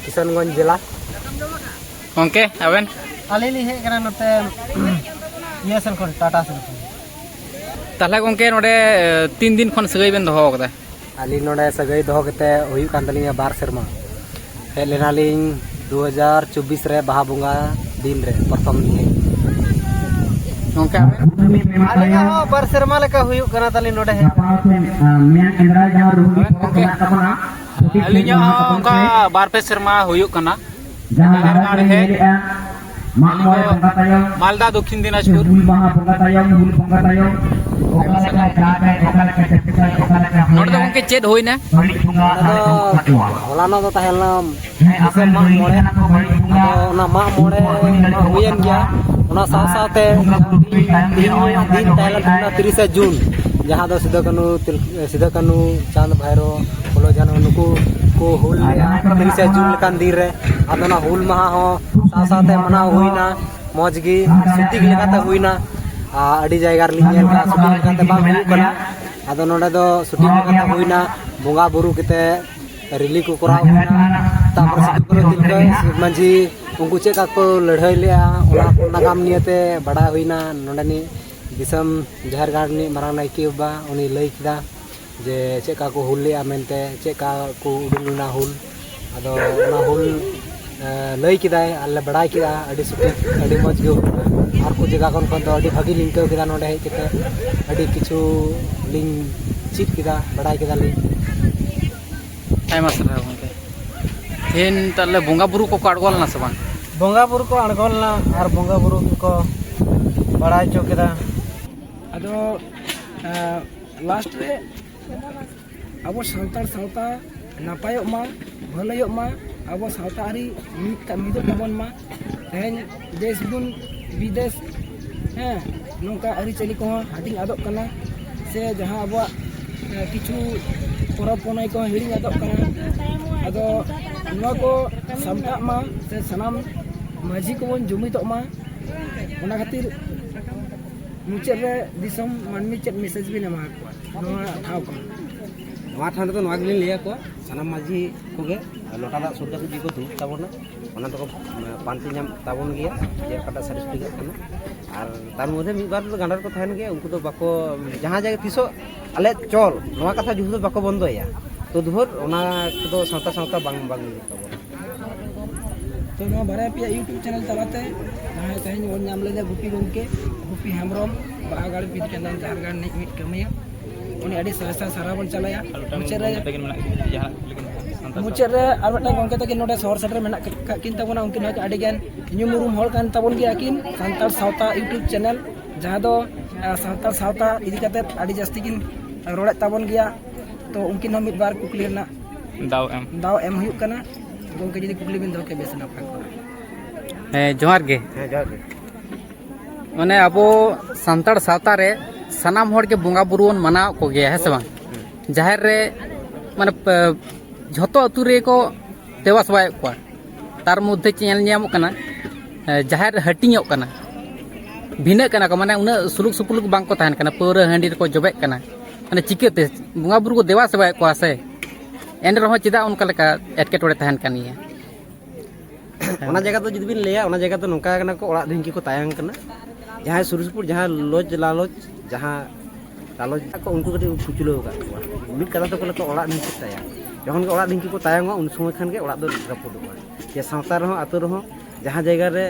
ᱠᱤᱥᱟᱱᱜᱚᱸᱡᱽ ᱡᱮᱞᱟ᱾ ᱜᱚᱢᱠᱮ, ᱟᱵᱮᱱ? ᱟᱹᱞᱤᱧ ᱞᱤᱧ ᱦᱮᱡ ᱠᱟᱱᱟ ᱱᱚᱛᱮ ᱤᱭᱟᱹ ᱥᱮᱱ ᱠᱷᱚᱱ, ᱴᱟᱴᱟ ᱥᱮᱱ ᱠᱷᱚᱱ᱾ ᱛᱟᱦᱚᱞᱮ ᱜᱚᱢᱠᱮ, ᱱᱚᱰᱮ ᱛᱤᱱ ᱫᱤᱱ ᱠᱷᱚᱱ ᱥᱟᱹᱜᱟᱹᱭ ᱵᱮᱱ ᱫᱚᱦᱚ ᱟᱠᱟᱫᱟ? ᱟᱹᱞᱤᱧ ᱱᱚᱰᱮ ᱥᱟᱹᱜᱟᱹᱭ ᱫᱚᱦᱚ ᱠᱟᱛᱮ ᱦᱩᱭᱩᱜ ᱠᱟᱱ ᱛᱟᱹᱞᱤᱧᱟ ᱵᱟᱨ ᱥᱮᱨᱢᱟ᱾ ᱦᱮᱡ ᱞᱮᱱᱟᱞᱤᱧ ᱫᱩ ᱦᱟᱡᱟᱨ ᱪᱚᱵᱵᱤᱥ ᱨᱮ ᱵᱟᱦᱟ ᱵᱚᱸᱜᱟ ᱫᱤᱱ ᱨᱮ, ᱯᱨᱚᱛᱷᱚᱢ ᱫᱤᱱ᱾ ᱜᱚᱢᱠᱮ, ᱟᱵᱮᱱ? ᱟᱹᱞᱤᱧᱟᱜ ᱦᱚᱸ ᱵᱟᱨ ᱥᱮᱨᱢᱟ ᱞᱮᱠᱟ ᱦᱩᱭᱩᱜ ᱠᱟᱱᱟ ᱛᱟᱹᱞᱤᱧ ᱱᱚᱰᱮ ᱦᱮᱡ᱾ ᱜᱚᱢᱠᱮ, ᱟᱹᱞᱤᱧᱟᱜ ᱦᱚᱸ ᱚᱱᱠᱟ ᱵᱟᱨ ᱯᱮ ᱥᱮᱨᱢᱟ ᱦᱩᱭᱩᱜ ᱠᱟᱱᱟ᱾ ᱡᱟᱦᱟᱸ ᱡᱟᱦᱮᱨ ᱜᱟᱲ ᱦᱮᱡ᱾ ᱢᱟᱜ ᱢᱚᱬᱮ ᱵᱚᱸᱜᱟ ᱛᱟᱭᱚᱢ, ᱢᱟᱞᱫᱟ, ᱫᱚᱠᱠᱷᱤᱱ ᱫᱤᱱᱟᱡᱽᱯᱩᱨ᱾ ᱦᱩᱞ ᱢᱟᱦᱟ ᱵᱚᱸᱜᱟ ᱛᱟᱭᱚᱢ, ᱦᱩᱞ ᱵᱚᱸᱜᱟ ᱛᱟᱭᱚᱢ, ᱚᱠᱟ ᱞᱮᱠᱟ ᱡᱟᱜᱟᱭ, ᱚᱠᱟ ᱞᱮᱠᱟ ᱡᱟᱹᱯᱤᱫᱟᱭ, ᱚᱠᱟ ᱞᱮᱠᱟ ᱱᱚᱰᱮ ᱫᱚ ᱜᱚᱢᱠᱮ ᱪᱮᱫ ᱦᱩᱭᱱᱟ? ᱵᱟᱹᱲᱤᱡ ᱵᱚᱸᱜᱟ ᱚᱱᱟ ᱫᱚ ᱟᱨ ᱵᱚᱸᱜᱟ ᱠᱚᱣᱟ᱾ ᱦᱚᱞᱟᱱᱚᱜ ᱫᱚ ᱛᱟᱦᱮᱸ ᱞᱮᱱᱟ ᱦᱮᱸ, ᱫᱤᱥᱚᱢ ᱟᱯᱮ ᱢᱟᱜ ᱞᱟᱹᱭ ᱢᱚᱬᱮ᱾ ᱠᱟᱱᱟ ᱠᱚ ᱵᱟᱹᱲᱤᱡ ᱵᱚᱸᱜᱟ᱾ ᱟᱫᱚ ᱚᱱᱟ ᱢᱟᱜ ᱢᱚᱬᱮ ᱩᱱᱠᱩ ᱦᱚᱸ ᱦᱩᱭᱮᱱ ᱜᱮᱭᱟ᱾ ᱚᱱᱟ ᱥᱟᱶ ᱟᱨ ᱥᱟᱶᱛᱮ ᱵᱚᱸᱜᱟ ᱵᱩᱨᱩ ᱛᱮᱦᱮᱧ, ᱛᱟᱭᱚᱢ ᱛᱮᱦᱮᱧ ᱱᱚᱜᱼᱚᱭ ᱫᱤᱱ ᱛᱟᱦᱮᱸ ᱞᱮᱱ ᱛᱟᱵᱚᱱᱟᱭ᱾ ᱛᱟᱵᱚᱱᱟ ᱛᱤᱨᱤᱥᱟ ᱡᱩᱱ, ᱡᱟᱦᱟᱸ ᱫᱚ ᱥᱤᱫᱩ ᱠᱟᱹᱱᱦᱩ ᱛᱤᱞ-, ᱥᱤᱫᱩ ᱠᱟᱹᱱᱦᱩ, ᱪᱟᱸᱫᱽ ᱵᱷᱟᱭᱨᱳ, ᱯᱷᱩᱞᱳ ᱡᱷᱟᱱᱳ ᱱᱩᱠᱩ ᱠᱚ ᱦᱩᱞ ᱞᱮᱫᱼᱟ ᱛᱤᱨᱤᱥᱟ ᱡᱩᱱ ᱞᱮᱠᱟᱱ ᱫᱤᱱ ᱨᱮ᱾ ᱟᱫᱚ ᱚᱱᱟ ᱦᱩᱞ ᱢᱟᱦᱟ ᱦᱚᱸ ᱥᱟᱶ ᱥᱟᱶᱛᱮ ᱢᱟᱱᱟᱣ ᱦᱩᱭᱱᱟ, ᱢᱚᱡᱽ ᱜᱮ ᱥᱩᱴᱤᱝ ᱞᱮᱠᱟᱛᱮ ᱦᱩᱭᱱᱟ᱾ ᱟᱨ ᱟᱹᱰᱤ ᱡᱟᱭᱜᱟ ᱨᱮᱞᱤᱧ ᱧᱮᱞ ᱠᱟᱜᱼᱟ, ᱥᱩᱴᱤᱝ ᱞᱮᱠᱟᱛᱮ ᱵᱟᱝ ᱦᱩᱭᱩᱜ ᱠᱟᱱᱟ᱾ ᱟᱫᱚ ᱱᱚᱰᱮ ᱫᱚ ᱥᱩᱴᱤᱝ ᱞᱮᱠᱟᱛᱮ ᱦᱩᱭᱱᱟ, ᱵᱚᱸᱜᱟ ᱵᱩᱨᱩ ᱠᱟᱛᱮ ᱨᱮᱞᱤ ᱠᱚ ᱠᱚᱨᱟᱣ ᱦᱩᱭᱱᱟ᱾ ᱛᱟᱨᱯᱚᱨᱮ ᱥᱤᱫᱩ ᱠᱟᱹᱱᱦᱩ ᱛᱤᱞᱠᱟᱹ ᱢᱟᱹᱡᱷᱤ ᱩᱱᱠᱩ ᱪᱮᱫ ᱞᱮᱠᱟ ᱠᱚ ᱞᱟᱹᱲᱦᱟᱹᱭ ᱞᱮᱫᱼᱟ, ᱚᱱᱟ ᱠᱚ ᱱᱟᱜᱟᱢ ᱱᱤᱭᱮᱛᱮ ᱵᱟᱲᱟᱭ ᱦᱩᱭᱱᱟ᱾ ᱱᱚᱰᱮᱱᱤᱡ ᱫᱤᱥᱚᱢ ᱡᱟᱦᱮᱨ ᱜᱟᱲ ᱨᱤᱱᱤᱡ ᱢᱟᱨᱟᱝ ᱱᱟᱭᱠᱮ ᱵᱟᱵᱟ ᱩᱱᱤ ᱞᱟᱹᱭ ᱠᱮᱫᱟ ᱡᱮ ᱪᱮᱫ ᱞᱮᱠᱟ ᱠᱚ ᱦᱩᱞ ᱞᱮᱫᱼᱟ ᱢᱮᱱᱛᱮ, ᱪᱮᱫ ᱞᱮᱠᱟ ᱠᱚ ᱩᱰᱩᱠ ᱞᱮᱱᱟ ᱦᱩᱞ᱾ ᱟᱫᱚ ᱚᱱᱟ ᱦᱩᱞ, ᱮ, ᱞᱟᱹᱭ ᱠᱮᱫᱟᱭ ᱟᱨ ᱞᱮ ᱵᱟᱲᱟᱭ ᱠᱮᱫᱟ, ᱟᱹᱰᱤ ᱥᱩᱠ, ᱟᱹᱰᱤ ᱢᱚᱡᱽ ᱜᱮ ᱦᱩᱭᱱᱟ᱾ ᱟᱨ ᱠᱚ ᱡᱟᱭᱜᱟ ᱠᱷᱚᱱ ᱠᱷᱚᱱ ᱫᱚ ᱟᱹᱰᱤ ᱵᱷᱟᱹᱜᱤ ᱞᱤᱧ ᱟᱹᱭᱠᱟᱹᱣ ᱠᱮᱫᱟ ᱱᱚᱰᱮ ᱦᱮᱡ ᱠᱟᱛᱮ, ᱟᱹᱰᱤ ᱠᱤᱪᱷᱩ ᱞᱤᱧ ᱪᱮᱫ ᱠᱮᱫᱟ, ᱵᱟᱲᱟᱭ ᱠᱮᱫᱟᱞᱤᱧ᱾ ᱟᱭᱢᱟ ᱥᱟᱨᱦᱟᱣ ᱜᱚᱢᱠᱮ᱾ ᱛᱮᱦᱮᱧ ᱛᱟᱦᱞᱮ ᱵᱚᱸᱜᱟ ᱵᱩᱨᱩ ᱠᱚᱠᱚ ᱟᱬᱜᱚ ᱞᱮᱱᱟ ᱥᱮ ᱵᱟᱝ? ᱵᱚᱸᱜᱟ ᱵᱩᱨᱩ ᱠᱚ ᱟᱬᱜᱚ ᱞᱮᱱᱟ ᱟᱨ ᱵᱚᱸᱜᱟ ᱵᱩᱨᱩ ᱠᱚᱠᱚ ᱵᱟᱲᱟᱭ ᱦᱚᱪᱚ ᱠᱮᱫᱟ᱾ ᱟᱫᱚ, ᱮᱸ, ᱞᱟᱥᱴ ᱨᱮ ᱟᱵᱚ ᱥᱟᱱᱛᱟᱲ ᱥᱟᱶᱛᱟ ᱱᱟᱯᱟᱭᱚᱜ ᱢᱟ, ᱵᱷᱟᱹᱞᱟᱹᱭᱚᱜ ᱢᱟ, ᱟᱵᱚ ᱥᱟᱶᱛᱟ ᱟᱹᱨᱤ ᱢᱤᱫ ᱛᱟ-, ᱢᱤᱫᱚᱜ ᱛᱟᱵᱚᱱ ᱢᱟ᱾ ᱛᱮᱦᱮᱧ ᱫᱮᱥ ᱵᱚᱱ ᱵᱤᱫᱮᱥ, ᱦᱮᱸ, ᱱᱚᱝᱠᱟ ᱟᱹᱨᱤᱪᱟᱹᱞᱤ ᱠᱚᱦᱚᱸ ᱦᱟᱹᱴᱤᱧ ᱟᱫᱚᱜ ᱠᱟᱱᱟ, ᱥᱮ ᱡᱟᱦᱟᱸ ᱟᱵᱚᱣᱟᱜ, ᱮ, ᱠᱤᱪᱷᱩ ᱯᱚᱨᱚᱵᱽ ᱯᱩᱱᱟᱹᱭ ᱠᱚᱦᱚᱸ ᱦᱤᱲᱤᱧ ᱟᱫᱚᱜ ᱠᱟᱱᱟ᱾ ᱟᱫᱚ ᱱᱚᱣᱟ ᱠᱚ ᱥᱟᱢᱴᱟᱜ ᱢᱟ, ᱥᱮ ᱥᱟᱱᱟᱢ ᱢᱟᱹᱡᱷᱤ ᱠᱚᱵᱚᱱ ᱡᱩᱢᱤᱫᱚᱜ ᱢᱟ᱾ ᱚᱱᱟ ᱠᱷᱟᱹᱛᱤᱨ ᱢᱩᱪᱟᱹᱫ ᱨᱮ ᱫᱤᱥᱚᱢ ᱢᱟᱹᱱᱢᱤ ᱪᱮᱫ ᱢᱮᱥᱮᱡᱽ ᱵᱤᱱ ᱮᱢᱟ ᱠᱚᱣᱟ ᱱᱚᱣᱟ ᱴᱷᱟᱶ ᱠᱷᱚᱱ? ᱱᱚᱣᱟ ᱴᱷᱟᱶ ᱨᱮᱫᱚ ᱱᱚᱣᱟ ᱜᱮᱞᱤᱧ ᱞᱟᱹᱭ ᱟᱠᱚᱣᱟ, ᱥᱟᱱᱟᱢ ᱢᱟᱹᱡᱷᱤ ᱠᱚᱜᱮ ᱞᱚᱴᱟ ᱫᱟᱜ ᱥᱩᱨ ᱠᱟᱛᱮ ᱡᱩᱫᱤ ᱠᱚ ᱫᱩᱲᱩᱵ ᱛᱟᱵᱚᱱᱟ, ᱚᱱᱟ ᱫᱚᱠᱚ, ᱢᱟᱱᱮ, ᱯᱟᱱᱛᱮ ᱧᱟᱢ ᱛᱟᱵᱚᱱ ᱜᱮᱭᱟ ᱡᱮ ᱚᱠᱟᱴᱟᱜ ᱥᱟᱹᱨᱤ ᱥᱟᱹᱨᱤ ᱠᱟᱛᱷᱟ ᱠᱟᱱᱟ᱾ ᱟᱨ ᱛᱟᱨ ᱢᱚᱫᱽᱫᱷᱮ ᱢᱤᱫ ᱵᱟᱨ ᱫᱚ ᱜᱟᱸᱰᱟᱨ ᱠᱚ ᱛᱟᱦᱮᱱ ᱜᱮᱭᱟ, ᱩᱱᱠᱩ ᱫᱚ ᱵᱟᱠᱚ, ᱡᱟᱦᱟᱸ ᱡᱟᱭᱜᱟ ᱛᱤᱥᱚᱜ ᱟᱞᱮ ᱪᱚᱞ ᱱᱚᱣᱟ ᱠᱟᱛᱷᱟ ᱡᱩᱫᱤ ᱫᱚ ᱵᱟᱠᱚ ᱵᱚᱱᱫᱚᱭᱟ, ᱛᱚ ᱫᱷᱩᱨ ᱚᱱᱟ ᱠᱚᱫᱚ ᱥᱟᱶᱛᱟ ᱥᱟᱶᱛᱟ ᱵᱟᱝ ᱵᱟᱝ ᱦᱩᱭᱩᱜ ᱛᱟᱵᱚᱱᱟ᱾ ᱛᱚ ᱱᱚᱣᱟ ᱵᱟᱨᱭᱟ ᱯᱮᱭᱟ YouTube ᱪᱮᱱᱮᱞ ᱛᱟᱞᱟᱛᱮ ᱡᱟᱦᱟᱸᱭ ᱛᱮᱦᱮᱧ ᱵᱚᱱ ᱧᱟᱢ ᱞᱮᱫᱟ ᱜᱩᱯᱤ ᱜᱚᱢᱠᱮ, ᱜᱩᱯᱤ ᱦᱮᱢᱵᱨᱚᱢ, ᱵᱟᱦᱟᱜᱟᱲ ᱵᱤᱨ ᱪᱟᱸᱫᱟᱱ ᱡᱟᱦᱮᱨ ᱜᱟᱲ ᱨᱤᱱᱤᱡ ᱢᱤᱫ ᱠᱟᱹᱢᱤᱭᱟᱹ, ᱩᱱᱤ ᱟᱹᱰᱤ ᱥᱟᱭ ᱥᱟᱭ ᱥᱟᱨᱦᱟᱣ ᱵᱚᱱ ᱪᱟᱞᱟᱭᱟ᱾ ᱢᱩᱪᱟᱹᱫ ᱨᱮ ᱢᱩᱪᱟᱹᱫ ᱨᱮ ᱟᱨ ᱢᱤᱫᱴᱟᱝ ᱜᱚᱢᱠᱮ ᱛᱟᱹᱠᱤᱱ ᱱᱚᱰᱮ ᱥᱚᱦᱚᱨ ᱥᱮᱴᱮᱨ ᱢᱮᱱᱟᱜ ᱠᱟᱜ ᱠᱤᱱ ᱛᱟᱵᱚᱱᱟ, ᱩᱱᱠᱤᱱ ᱦᱚᱸ ᱟᱹᱰᱤ ᱜᱟᱱ ᱧᱩᱢ ᱩᱨᱩᱢ ᱦᱚᱲ ᱠᱟᱱ ᱛᱟᱵᱚᱱ ᱜᱮᱭᱟ ᱠᱤᱱ ᱥᱟᱱᱛᱟᱲ ᱥᱟᱶᱛᱟ YouTube ᱪᱮᱱᱮᱞ, ᱡᱟᱦᱟᱸ ᱫᱚ ᱥᱟᱱᱛᱟᱲ ᱥᱟᱶᱛᱟ ᱤᱫᱤ ᱠᱟᱛᱮ ᱟᱹᱰᱤ ᱡᱟᱹᱥᱛᱤ ᱠᱤᱱ ᱨᱚᱲᱮᱫ ᱛᱟᱵᱚᱱ ᱜᱮᱭᱟ᱾ ᱛᱚ ᱩᱱᱠᱤᱱ ᱦᱚᱸ ᱢᱤᱫ ᱵᱟᱨ ᱠᱩᱠᱞᱤ ᱨᱮᱱᱟᱜ ᱫᱟᱣ ᱮᱢ ᱫᱟᱣ ᱮᱢ ᱦᱩᱭᱩᱜ ᱠᱟᱱᱟ᱾ ᱜᱚᱢᱠᱮ ᱡᱩᱫᱤ ᱠᱩᱠᱞᱤ ᱵᱤᱱ ᱫᱚᱦᱚ ᱠᱮᱭᱟ ᱵᱮᱥ ᱱᱟᱯᱟᱭ ᱠᱚᱜᱼᱟ᱾ ᱦᱮᱸ, ᱡᱚᱦᱟᱨ ᱜᱮ᱾ ᱦᱮᱸ, ᱡᱚᱦᱟᱨ ᱜᱮ᱾ ᱢᱟᱱᱮ ᱟᱵᱚ ᱥᱟᱱᱛᱟᱲ ᱥᱟᱶᱛᱟ ᱨᱮ ᱥᱟᱱᱟᱢ ᱦᱚᱲ ᱜᱮ ᱵᱚᱸᱜᱟ ᱵᱩᱨᱩ ᱵᱚᱱ ᱢᱟᱱᱟᱣ ᱠᱚᱜᱮᱭᱟ, ᱦᱮᱸ ᱥᱮ ᱵᱟᱝ? ᱡᱟᱦᱮᱨ ᱨᱮ ᱢᱟᱱᱮ ᱯᱮ- ᱡᱷᱚᱛᱚ ᱟᱹᱛᱩ ᱨᱮᱜᱮ ᱠᱚ ᱫᱮᱵᱟ ᱥᱮᱵᱟᱭᱮᱫ ᱠᱚᱣᱟ᱾ ᱛᱟᱨ ᱢᱚᱫᱽᱫᱷᱮ ᱪᱮᱫ ᱧᱮᱞ ᱧᱟᱢᱚᱜ ᱠᱟᱱᱟ, ᱮ, ᱡᱟᱦᱮᱨ ᱦᱟᱹᱴᱤᱧᱚᱜ ᱠᱟᱱᱟ, ᱵᱷᱤᱱᱟᱹᱜ ᱠᱟᱱᱟ ᱠᱚ, ᱢᱟᱱᱮ ᱩᱱᱟᱹᱜ ᱥᱩᱞᱩᱠ ᱥᱩᱯᱩᱞᱩᱠ ᱵᱟᱝ ᱠᱚ ᱛᱟᱦᱮᱱ ᱠᱟᱱᱟ, ᱯᱟᱹᱣᱨᱟᱹ ᱦᱟᱺᱰᱤ ᱨᱮᱠᱚ ᱡᱚᱵᱮᱜ ᱠᱟᱱᱟ᱾ ᱢᱟᱱᱮ ᱪᱤᱠᱟᱹᱛᱮ ᱵᱚᱸᱜᱟ ᱵᱩᱨᱩ ᱠᱚ ᱫᱮᱵᱟ ᱥᱮᱵᱟᱭᱮᱫ ᱠᱚᱣᱟ ᱥᱮ, ᱮᱱ ᱨᱮᱦᱚᱸ ᱪᱮᱫᱟᱜ ᱚᱱᱠᱟ ᱞᱮᱠᱟ ᱮᱴᱠᱮᱴᱚᱬᱮ ᱛᱟᱦᱮᱱ ᱠᱟᱱ ᱜᱮᱭᱟ? ᱚᱱᱟ ᱡᱟᱭᱜᱟ ᱫᱚ ᱡᱩᱫᱤ ᱵᱤᱱ ᱞᱟᱹᱭᱟ, ᱚᱱᱟ ᱡᱟᱭᱜᱟ ᱫᱚ ᱱᱚᱝᱠᱟ ᱠᱟᱱᱟ ᱠᱚ, ᱚᱲᱟᱜ ᱰᱷᱤᱝᱠᱤ ᱠᱚ ᱛᱟᱭᱟᱝ ᱠᱟᱱᱟ᱾ ᱡᱟᱦᱟᱸᱭ ᱥᱩᱨ ᱥᱩᱯᱩᱨ ᱡᱟᱦᱟᱸ ᱞᱚᱡᱽ ᱞᱟᱞᱚᱡᱽ, ᱡᱟᱦᱟᱸ ᱞᱟᱞᱚᱡᱽ ᱠᱚ, ᱩᱱᱠᱩ ᱠᱟᱹᱴᱤᱡ ᱯᱩᱪᱞᱟᱹᱣ ᱟᱠᱟᱫ ᱠᱚᱣᱟ᱾ ᱢᱤᱫ ᱠᱟᱛᱷᱟ ᱛᱮᱠᱚ ᱞᱟᱹᱭᱟ ᱚᱲᱟᱜ ᱰᱷᱤᱝᱠᱤ ᱛᱟᱭᱟᱝ᱾ ᱡᱚᱠᱷᱚᱱ ᱜᱮ ᱚᱲᱟᱜ ᱰᱷᱤᱝᱠᱤ ᱠᱚ ᱛᱟᱭᱟᱝᱚᱜᱼᱟ, ᱩᱱ ᱥᱚᱢᱚᱭ ᱠᱷᱟᱱ ᱜᱮ ᱚᱲᱟᱜ ᱫᱚ ᱨᱟᱹᱯᱩᱫᱚᱜᱼᱟ᱾ ᱡᱮ ᱥᱟᱶᱛᱟ ᱨᱮᱦᱚᱸ, ᱟᱹᱛᱩ ᱨᱮᱦᱚᱸ, ᱡᱟᱦᱟᱸ ᱡᱟᱭᱜᱟ ᱨᱮ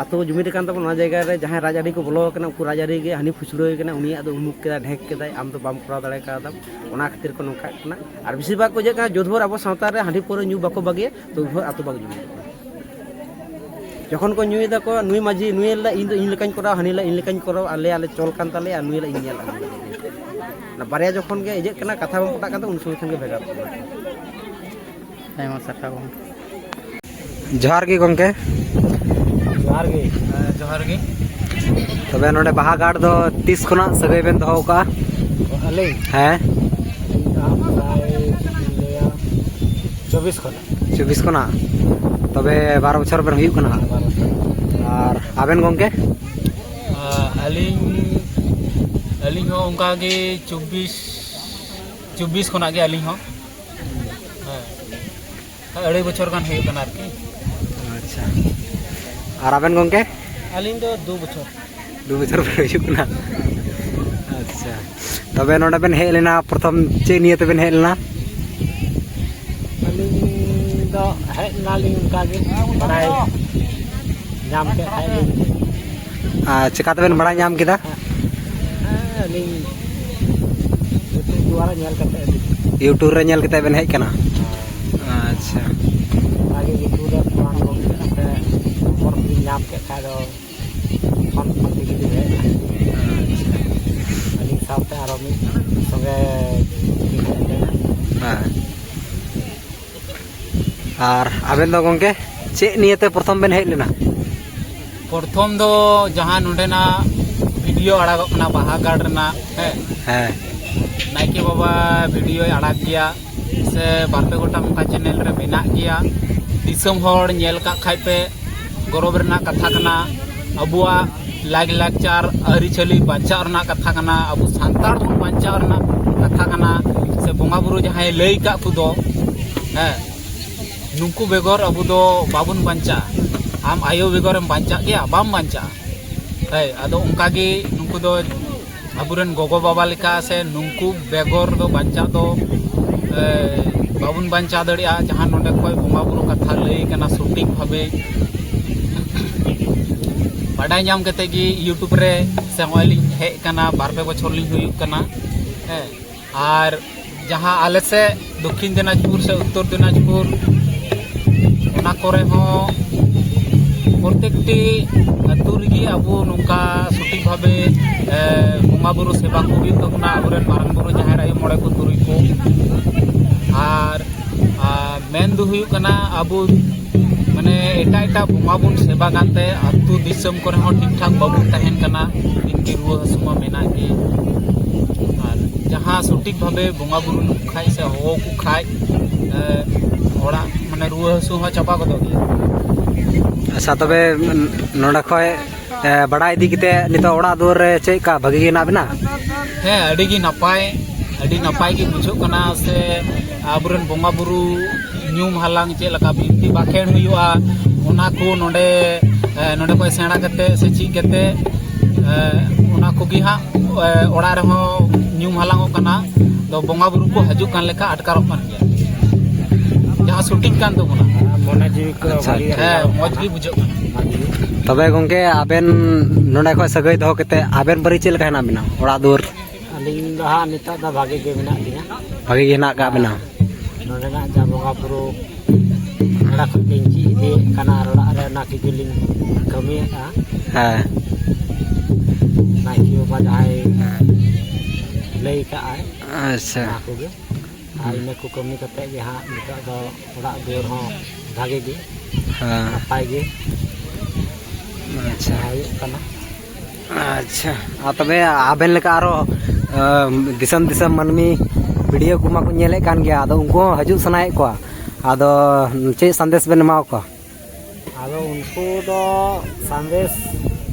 ᱟᱹᱛᱩ ᱡᱩᱢᱤᱫ ᱟᱠᱟᱱ ᱛᱟᱵᱚᱱᱟ, ᱚᱱᱟ ᱡᱟᱭᱜᱟ ᱨᱮ ᱡᱟᱦᱟᱸᱭ ᱨᱟᱡᱽ ᱟᱹᱨᱤ ᱠᱚ ᱵᱚᱞᱚ ᱟᱠᱟᱱᱟ, ᱩᱱᱠᱩ ᱨᱟᱡᱽ ᱟᱹᱨᱤ ᱜᱮ ᱦᱟᱹᱱᱤ ᱯᱷᱩᱥᱲᱟᱹᱣ ᱠᱟᱱᱟ, ᱩᱱᱤᱭᱟᱜ ᱫᱚ ᱩᱢᱩᱠ ᱠᱮᱫᱟᱭ, ᱰᱷᱮᱠ ᱠᱮᱫᱟᱭ, ᱟᱢ ᱫᱚ ᱵᱟᱢ ᱠᱚᱨᱟᱣ ᱫᱟᱲᱮ ᱠᱟᱣᱫᱟᱢ᱾ ᱚᱱᱟ ᱠᱷᱟᱹᱛᱤᱨ ᱠᱚ ᱱᱚᱝᱠᱟᱜ ᱠᱟᱱᱟ᱾ ᱟᱨ ᱵᱮᱥᱤᱨ ᱵᱷᱟᱜᱽ ᱠᱚ ᱪᱮᱫ ᱠᱟᱱᱟ, ᱡᱳᱨ ᱵᱷᱳᱨ ᱟᱵᱚ ᱥᱟᱶᱛᱟ ᱨᱮ ᱦᱟᱺᱰᱤ ᱯᱟᱹᱣᱨᱟᱹ ᱧᱩ ᱵᱟᱠᱚ ᱵᱟᱹᱜᱤᱭᱟ, ᱛᱚ ᱩᱱ ᱵᱷᱳᱨ ᱟᱹᱛᱩ ᱵᱟᱠᱚ ᱡᱩᱢᱤᱫᱚᱜ ᱠᱟᱱᱟ᱾ ᱡᱚᱠᱷᱚᱱ ᱠᱚ ᱧᱩᱭ ᱫᱟᱠᱚ, ᱱᱩᱭ ᱢᱟᱹᱡᱷᱤ, ᱱᱩᱭ ᱞᱟᱹᱭ ᱤᱧ ᱫᱚ ᱤᱧ ᱞᱮᱠᱟᱧ ᱠᱚᱨᱟᱣᱟ, ᱦᱟᱹᱱᱤ ᱞᱟᱹᱭ ᱤᱧ ᱞᱮᱠᱟᱧ ᱠᱚᱨᱟᱣᱟ, ᱟᱞᱮ ᱟᱞᱮ ᱪᱚᱞ ᱠᱟᱱ ᱛᱟᱞᱮᱭᱟ, ᱟᱨ ᱱᱩᱭ ᱞᱟᱹᱭ ᱤᱧ ᱧᱮᱞ ᱟᱹᱜᱩ ᱞᱮᱫᱟ᱾ ᱚᱱᱟ ᱵᱟᱨᱭᱟ ᱡᱚᱠᱷᱚᱱ ᱜᱮ ᱤᱭᱟᱹᱜ ᱠᱟᱱᱟ, ᱠᱟᱛᱷᱟ ᱵᱟᱝ ᱯᱚᱴᱟᱜ ᱠᱟᱱ ᱛᱟᱵᱚᱱᱟ, ᱩᱱ ᱥᱚᱢᱚᱭ ᱠᱷᱟᱱ ᱜᱮ ᱵᱷᱮᱜᱟᱨ ᱠᱟᱱᱟ᱾ ᱟᱭᱢᱟ ᱥᱟᱨᱦᱟᱣ ᱜᱚᱢᱠᱮ᱾ ᱡᱚᱦᱟᱨ ᱜᱮ ᱜᱚᱢᱠᱮ᱾ ᱡᱚᱦᱟᱨ ᱜᱮ᱾ ᱦᱮᱸ, ᱡᱚᱦᱟᱨ ᱜᱮ᱾ ᱛᱚᱵᱮ ᱱᱚᱰᱮ ᱵᱟᱦᱟ ᱜᱟᱲ ᱫᱚ ᱛᱤᱥ ᱠᱷᱚᱱᱟᱜ ᱥᱟᱹᱜᱟᱹᱭ ᱵᱮᱱ ᱫᱚᱦᱚ ᱟᱠᱟᱫᱼᱟ? ᱟᱹᱞᱤᱧ ᱦᱮᱸ, ᱟᱹᱞᱤᱧ ᱫᱚ ᱦᱟᱸᱜ ᱯᱨᱟᱭ ᱞᱤᱧ ᱞᱟᱹᱭᱟ ᱪᱚᱵᱵᱤᱥ ᱠᱷᱚᱱᱟᱜ᱾ ᱪᱚᱵᱵᱤᱥ ᱠᱷᱚᱱᱟᱜ᱾ ᱛᱚᱵᱮ ᱵᱟᱨᱚ ᱵᱚᱪᱷᱚᱨ ᱵᱮᱱ ᱦᱩᱭᱩᱜ ᱠᱟᱱᱟ ᱦᱟᱸᱜ᱾ ᱟᱨ ᱟᱵᱮᱱ ᱜᱚᱢᱠᱮ? ᱟᱹᱞᱤᱧ ᱟᱹᱞᱤᱧ ᱦᱚᱸ ᱚᱱᱠᱟ ᱜᱮ ᱪᱚᱵᱵᱤᱥ ᱪᱚᱵᱵᱤᱥ ᱠᱷᱚᱱᱟᱜ ᱜᱮ ᱟᱹᱞᱤᱧ ᱦᱚᱸ᱾ ᱦᱮᱸ, ᱟᱹᱲᱟᱹᱭ ᱵᱚᱪᱷᱚᱨ ᱜᱟᱱ ᱦᱩᱭᱩᱜ ᱠᱟᱱᱟ ᱟᱨᱠᱤ᱾ ᱟᱪᱪᱷᱟ, ᱟᱨ ᱟᱵᱮᱱ ᱜᱚᱢᱠᱮ? ᱟᱹᱞᱤᱧ ᱫᱚ ᱫᱩ ᱵᱚᱪᱷᱚᱨ᱾ ᱫᱩ ᱵᱚᱪᱷᱚᱨ ᱵᱮᱱ ᱦᱩᱭᱩᱜ ᱠᱟᱱᱟ᱾ ᱟᱪᱪᱷᱟ, ᱛᱚᱵᱮ ᱱᱚᱰᱮ ᱵᱮᱱ ᱦᱮᱡ ᱞᱮᱱᱟ, ᱯᱨᱚᱛᱷᱚᱢ ᱪᱮᱫ ᱱᱤᱭᱮ ᱛᱮᱵᱮᱱ ᱦᱮᱡ ᱞᱮᱱᱟ? ᱟᱹᱞᱤᱧ ᱫᱚ ᱦᱮᱡ ᱮᱱᱟᱞᱤᱧ ᱚᱱᱠᱟ ᱜᱮ, ᱵᱟᱲᱟᱭ ᱧᱟᱢ ᱠᱮᱫ ᱠᱷᱟᱡ ᱞᱤᱧ᱾ ᱟᱨ ᱪᱮᱠᱟ ᱛᱮᱵᱮᱱ ᱵᱟᱲᱟᱭ ᱧᱟᱢ ᱠᱮᱫᱟ? ᱦᱮᱸ, ᱟᱹᱞᱤᱧ YouTube ᱫᱩᱣᱟᱨᱟ ᱧᱮᱞ ᱠᱟᱛᱮ ᱟᱹᱞᱤᱧ᱾ YouTube ᱨᱮ ᱧᱮᱞ ᱠᱟᱛᱮ ᱵᱮᱱ ᱦᱮᱡ ᱠᱟᱱᱟ? ᱟᱪᱪᱷᱟ᱾ ᱚᱱᱠᱟ ᱜᱮ YouTube ᱨᱮ ᱯᱷᱳᱱ ᱜᱚᱫ ᱠᱟᱛᱮ ᱱᱚᱢᱵᱚᱨ ᱠᱚᱞᱤᱧ ᱧᱟᱢ ᱠᱮᱫ ᱠᱷᱟᱡ ᱫᱚ ᱯᱷᱳᱱ ᱯᱷᱳᱱ ᱛᱮᱜᱮ ᱞᱤᱧ ᱦᱮᱡ ᱮᱱᱟ᱾ ᱟᱪᱪᱷᱟ᱾ ᱟᱹᱞᱤᱧ ᱥᱟᱶᱛᱮ ᱟᱨᱚ ᱢᱤᱫ ᱥᱚᱸᱜᱮ ᱞᱤᱧ ᱦᱮᱡ ᱞᱮᱱᱟ᱾ ᱦᱮᱸ᱾ ᱟᱨ ᱟᱵᱮᱱ ᱫᱚ ᱜᱚᱢᱠᱮ, ᱪᱮᱫ ᱱᱤᱭᱮᱛᱮ ᱯᱨᱚᱛᱷᱚᱢ ᱵᱮᱱ ᱦᱮᱡ ᱞᱮᱱᱟ? ᱯᱨᱚᱛᱷᱚᱢ ᱫᱚ ᱡᱟᱦᱟᱸ ᱱᱚᱰᱮᱱᱟᱜ ᱵᱷᱤᱰᱤᱭᱳ ᱟᱲᱟᱜᱚᱜ ᱠᱟᱱᱟ ᱵᱟᱦᱟ ᱜᱟᱲ ᱨᱮᱱᱟᱜ, ᱦᱮᱸ, ᱦᱮᱸ᱾ ᱱᱟᱭᱠᱮ ᱵᱟᱵᱟ ᱵᱷᱤᱰᱤᱭᱳᱭ ᱟᱲᱟᱜ ᱜᱮᱭᱟ, ᱥᱮ ᱵᱟᱨ ᱯᱮ ᱜᱚᱴᱟᱝ ᱚᱱᱠᱟ ᱪᱮᱱᱮᱞ ᱨᱮ ᱢᱮᱱᱟᱜ ᱜᱮᱭᱟ᱾ ᱫᱤᱥᱚᱢ ᱦᱚᱲ ᱧᱮᱞ ᱠᱟᱜ ᱠᱷᱟᱡ ᱯᱮ, ᱜᱚᱨᱚᱵᱽ ᱨᱮᱱᱟᱜ ᱠᱟᱛᱷᱟ ᱠᱟᱱᱟ᱾ ᱟᱵᱚᱣᱟᱜ ᱞᱟᱭᱼᱞᱟᱠᱪᱟᱨ ᱟᱹᱨᱤᱪᱟᱹᱞᱤ ᱵᱟᱧᱪᱟᱣ ᱨᱮᱱᱟᱜ ᱠᱟᱛᱷᱟ ᱠᱟᱱᱟ, ᱟᱵᱚ ᱥᱟᱱᱛᱟᱲ ᱵᱚᱱ ᱵᱟᱧᱪᱟᱣ ᱨᱮᱱᱟᱜ ᱠᱟᱛᱷᱟ ᱠᱟᱱᱟ, ᱥᱮ ᱵᱚᱸᱜᱟ ᱵᱩᱨᱩ ᱡᱟᱦᱟᱸᱭ ᱞᱟᱹᱭ ᱠᱟᱜ ᱠᱚᱫᱚ, ᱦᱮᱸ, ᱱᱩᱠᱩ ᱵᱮᱜᱚᱨ ᱟᱵᱚ ᱫᱚ ᱵᱟᱵᱚᱱ ᱵᱟᱧᱪᱟᱜᱼᱟ᱾ ᱟᱢ ᱟᱭᱳ ᱵᱮᱜᱚᱨᱮᱢ ᱵᱟᱧᱪᱟᱜ ᱜᱮᱭᱟ? ᱵᱟᱢ ᱵᱟᱧᱪᱟᱜᱼᱟ᱾ ᱦᱮᱸ, ᱟᱫᱚ ᱚᱱᱠᱟ ᱜᱮ ᱱᱩᱠᱩ ᱫᱚ ᱟᱵᱚᱨᱮᱱ ᱜᱚᱜᱚ ᱵᱟᱵᱟ ᱞᱮᱠᱟ ᱥᱮ ᱱᱩᱠᱩ ᱵᱮᱜᱚᱨ ᱫᱚ ᱵᱟᱧᱪᱟᱣ ᱫᱚ, ᱮ, ᱵᱟᱵᱚᱱ ᱵᱟᱧᱪᱟᱣ ᱫᱟᱲᱮᱭᱟᱜᱼᱟ᱾ ᱡᱟᱦᱟᱸ ᱱᱚᱰᱮ ᱠᱷᱚᱡ ᱵᱚᱸᱜᱟ ᱵᱩᱨᱩ ᱠᱟᱛᱷᱟ ᱞᱟᱹᱭ ᱠᱟᱱᱟ ᱥᱚᱴᱷᱤᱠ ᱵᱷᱟᱵᱮ ᱵᱟᱰᱟᱭ ᱧᱟᱢ ᱠᱟᱛᱮ ᱜᱮ YouTube ᱨᱮ ᱥᱮ ᱱᱚᱜᱼᱚᱭ ᱞᱤᱧ ᱦᱮᱡ ᱟᱠᱟᱱᱟ, ᱵᱟᱨ ᱯᱮ ᱵᱚᱪᱷᱚᱨ ᱞᱤᱧ ᱦᱩᱭᱩᱜ ᱠᱟᱱᱟ᱾ ᱦᱮᱸ, ᱟᱨ ᱡᱟᱦᱟᱸ ᱟᱞᱮ ᱥᱮᱫ ᱫᱚᱠᱠᱷᱤᱱ ᱫᱤᱱᱟᱡᱽᱯᱩᱨ ᱥᱮ ᱩᱛᱛᱚᱨ ᱫᱤᱱᱟᱡᱽᱯᱩᱨ, ᱚᱱᱟ ᱠᱚᱨᱮ ᱦᱚᱸ ᱯᱨᱚᱛᱮᱠᱴᱤ ᱟᱹᱛᱩ ᱨᱮᱜᱮ ᱟᱵᱚ ᱱᱚᱝᱠᱟ ᱥᱚᱴᱷᱤᱠ ᱵᱷᱟᱵᱮ, ᱮ, ᱵᱚᱸᱜᱟ ᱵᱩᱨᱩ ᱥᱮᱵᱟ ᱠᱚ ᱦᱩᱭᱩᱜ ᱛᱟᱵᱚᱱᱟ, ᱟᱵᱚᱨᱮᱱ ᱢᱟᱨᱟᱝ ᱵᱩᱨᱩ, ᱡᱟᱦᱮᱨ ᱟᱭᱳ, ᱢᱚᱬᱮ ᱠᱚ, ᱛᱩᱨᱩᱭ ᱠᱚ᱾ ᱟᱨ, ᱟᱨ ᱢᱮᱱ ᱫᱚ ᱦᱩᱭᱩᱜ ᱠᱟᱱᱟ, ᱟᱵᱚ ᱢᱟᱱᱮ ᱮᱴᱟᱜ ᱮᱴᱟᱜ ᱵᱚᱸᱜᱟ ᱵᱚᱱ ᱥᱮᱵᱟ ᱠᱟᱱᱛᱮ ᱟᱹᱛᱩ ᱫᱤᱥᱚᱢ ᱠᱚᱨᱮ ᱦᱚᱸ ᱴᱷᱤᱠ ᱴᱷᱟᱠ ᱵᱟᱵᱚᱱ ᱛᱟᱦᱮᱱ ᱠᱟᱱᱟ᱾ ᱤᱱᱠᱤ ᱨᱩᱣᱟᱹ ᱦᱟᱹᱥᱩ ᱢᱟ ᱢᱮᱱᱟᱜ ᱜᱮ, ᱟᱨ ᱡᱟᱦᱟᱸ ᱥᱚᱴᱷᱤᱠ ᱵᱷᱟᱵᱮ ᱵᱚᱸᱜᱟ ᱵᱩᱨᱩ ᱞᱮᱠᱚ ᱠᱷᱟᱡ ᱥᱮ ᱦᱚᱦᱚ ᱠᱚ ᱠᱷᱟᱡ, ᱮ, ᱚᱲᱟᱜ ᱢᱟᱱᱮ ᱨᱩᱣᱟᱹ ᱦᱟᱹᱥᱩ ᱦᱚᱸ ᱪᱟᱵᱟ ᱜᱚᱫᱚᱜ ᱜᱮᱭᱟ᱾ ᱟᱪᱪᱷᱟ, ᱛᱚᱵᱮ ᱱᱚᱰᱮ ᱠᱷᱚᱡ, ᱮ, ᱵᱟᱲᱟᱭ ᱤᱫᱤ ᱠᱟᱛᱮ ᱱᱤᱛᱚᱜ ᱚᱲᱟᱜ ᱫᱩᱣᱟᱹᱨ ᱨᱮ ᱪᱮᱫ ᱞᱮᱠᱟ, ᱵᱷᱟᱹᱜᱤ ᱜᱮ ᱦᱮᱱᱟᱜ ᱵᱮᱱᱟ? ᱦᱮᱸ, ᱟᱹᱰᱤ ᱜᱮ ᱱᱟᱯᱟᱭ, ᱟᱹᱰᱤ ᱱᱟᱯᱟᱭ ᱜᱮ ᱵᱩᱡᱷᱟᱹᱜ ᱠᱟᱱᱟ᱾ ᱥᱮ ᱟᱵᱚᱨᱮᱱ ᱵᱚᱸᱜᱟ ᱵᱩᱨᱩ ᱧᱩᱢ ᱦᱟᱞᱟᱝ ᱪᱮᱫ ᱞᱮᱠᱟ ᱵᱤᱱᱛᱤ ᱵᱟᱠᱷᱮᱲ ᱦᱩᱭᱩᱜᱼᱟ, ᱚᱱᱟ ᱠᱚ ᱱᱚᱰᱮ ᱮ, ᱱᱚᱰᱮ ᱠᱷᱚᱱ ᱥᱮᱬᱟ ᱠᱟᱛᱮ ᱥᱮ ᱪᱮᱫ ᱠᱟᱛᱮ, ᱮ, ᱚᱱᱟ ᱠᱚᱜᱮ ᱦᱟᱸᱜ, ᱮ, ᱚᱲᱟᱜ ᱨᱮᱦᱚᱸ ᱧᱩᱢ ᱦᱟᱞᱟᱝᱚᱜ ᱠᱟᱱᱟ᱾ ᱫᱚ ᱵᱚᱸᱜᱟ ᱵᱩᱨᱩ ᱠᱚ ᱦᱤᱡᱩᱜ ᱠᱟᱱ ᱞᱮᱠᱟ ᱟᱴᱠᱟᱨᱚᱜ ᱠᱟᱱ ᱜᱮᱭᱟ, ᱡᱟᱦᱟᱸ ᱥᱩᱴᱤᱝ ᱠᱟᱱ ᱛᱟᱵᱚᱱᱟ᱾ ᱢᱚᱱᱮ ᱡᱤᱣᱤ ᱠᱚ ᱟᱪᱪᱷᱟ, ᱵᱷᱟᱹᱜᱤ ᱟᱪᱪᱷᱟ᱾ ᱦᱮᱸ, ᱢᱚᱡᱽ ᱜᱮ ᱵᱩᱡᱷᱟᱹᱜ ᱠᱟᱱᱟ᱾ ᱵᱷᱟᱹᱜᱤ᱾ ᱛᱚᱵᱮ ᱜᱚᱝᱠᱮ, ᱟᱵᱮᱱ ᱱᱚᱰᱮ ᱠᱷᱚᱱ ᱥᱟᱹᱜᱟᱹᱭ ᱫᱚᱦᱚ ᱠᱟᱛᱮ ᱟᱵᱮᱱ ᱵᱟᱨᱮ ᱪᱮᱫ ᱞᱮᱠᱟ ᱦᱮᱱᱟᱜ ᱵᱮᱱᱟ? ᱚᱲᱟᱜ ᱫᱩᱣᱟᱹᱨ? ᱟᱹᱞᱤᱧ ᱫᱚ ᱦᱟᱸᱜ ᱱᱤᱛᱚᱜ ᱫᱚ ᱵᱷᱟᱹᱜᱤ ᱜᱮ ᱢᱮᱱᱟᱜ ᱞᱤᱧᱟ᱾ ᱵᱷᱟᱹᱜᱤ ᱜᱮ ᱦᱮᱱᱟᱜ ᱟᱠᱟᱫ ᱵᱮᱱᱟ? ᱱᱚᱰᱮᱱᱟᱜ ᱡᱟ ᱵᱚᱸᱜᱟ ᱵᱩᱨᱩ ᱚᱲᱟᱜ ᱠᱷᱚᱱ ᱞᱤᱧ ᱪᱮᱫ ᱤᱫᱤᱭᱮᱫ ᱠᱟᱱᱟ ᱟᱨ ᱚᱲᱟᱜ ᱨᱮ ᱚᱱᱟ ᱠᱚᱜᱮ ᱞᱤᱧ ᱠᱟᱹᱢᱤᱭᱮᱫᱼᱟ᱾ ᱦᱮᱸ᱾ ᱱᱟᱭᱠᱮ ᱵᱟᱵᱟ ᱡᱟᱦᱟᱸᱭ ᱞᱟᱹᱭ ᱠᱟᱜᱼᱟᱭ, ᱟᱪᱪᱷᱟ᱾ ᱚᱱᱟ ᱠᱚᱜᱮ᱾ ᱟᱨ ᱤᱱᱟᱹ ᱠᱚ ᱠᱟᱹᱢᱤ ᱠᱟᱛᱮ ᱜᱮ ᱦᱟᱸᱜ ᱱᱤᱛᱚᱜ ᱫᱚ ᱚᱲᱟᱜ ᱫᱩᱣᱟᱹᱨ ᱦᱚᱸ ᱵᱷᱟᱜᱮ ᱜᱮ, ᱦᱮᱸ᱾ ᱱᱟᱯᱟᱭ ᱜᱮ ᱟᱪᱪᱷᱟ᱾ ᱦᱩᱭᱩᱜ ᱠᱟᱱᱟ᱾ ᱟᱪᱪᱷᱟ, ᱟᱨ ᱛᱚᱵᱮ ᱟᱵᱮᱱ ᱞᱮᱠᱟ ᱟᱨᱚ, ᱟᱸ, ᱫᱤᱥᱚᱢ ᱫᱤᱥᱚᱢ ᱢᱟᱹᱱᱢᱤ ᱵᱷᱤᱰᱤᱭᱳ ᱠᱚᱢᱟ ᱠᱚ ᱧᱮᱞᱮᱫ ᱠᱟᱱ ᱜᱮᱭᱟ, ᱟᱫᱚ ᱩᱱᱠᱩ ᱦᱚᱸ ᱦᱤᱡᱩᱜ ᱥᱟᱱᱟᱭᱮᱫ ᱠᱚᱣᱟ, ᱟᱫᱚ ᱪᱮᱫ ᱥᱟᱸᱫᱮᱥ ᱵᱮᱱ ᱮᱢᱟ ᱠᱚᱣᱟ? ᱟᱫᱚ ᱩᱱᱠᱩ ᱫᱚ ᱥᱟᱸᱫᱮᱥ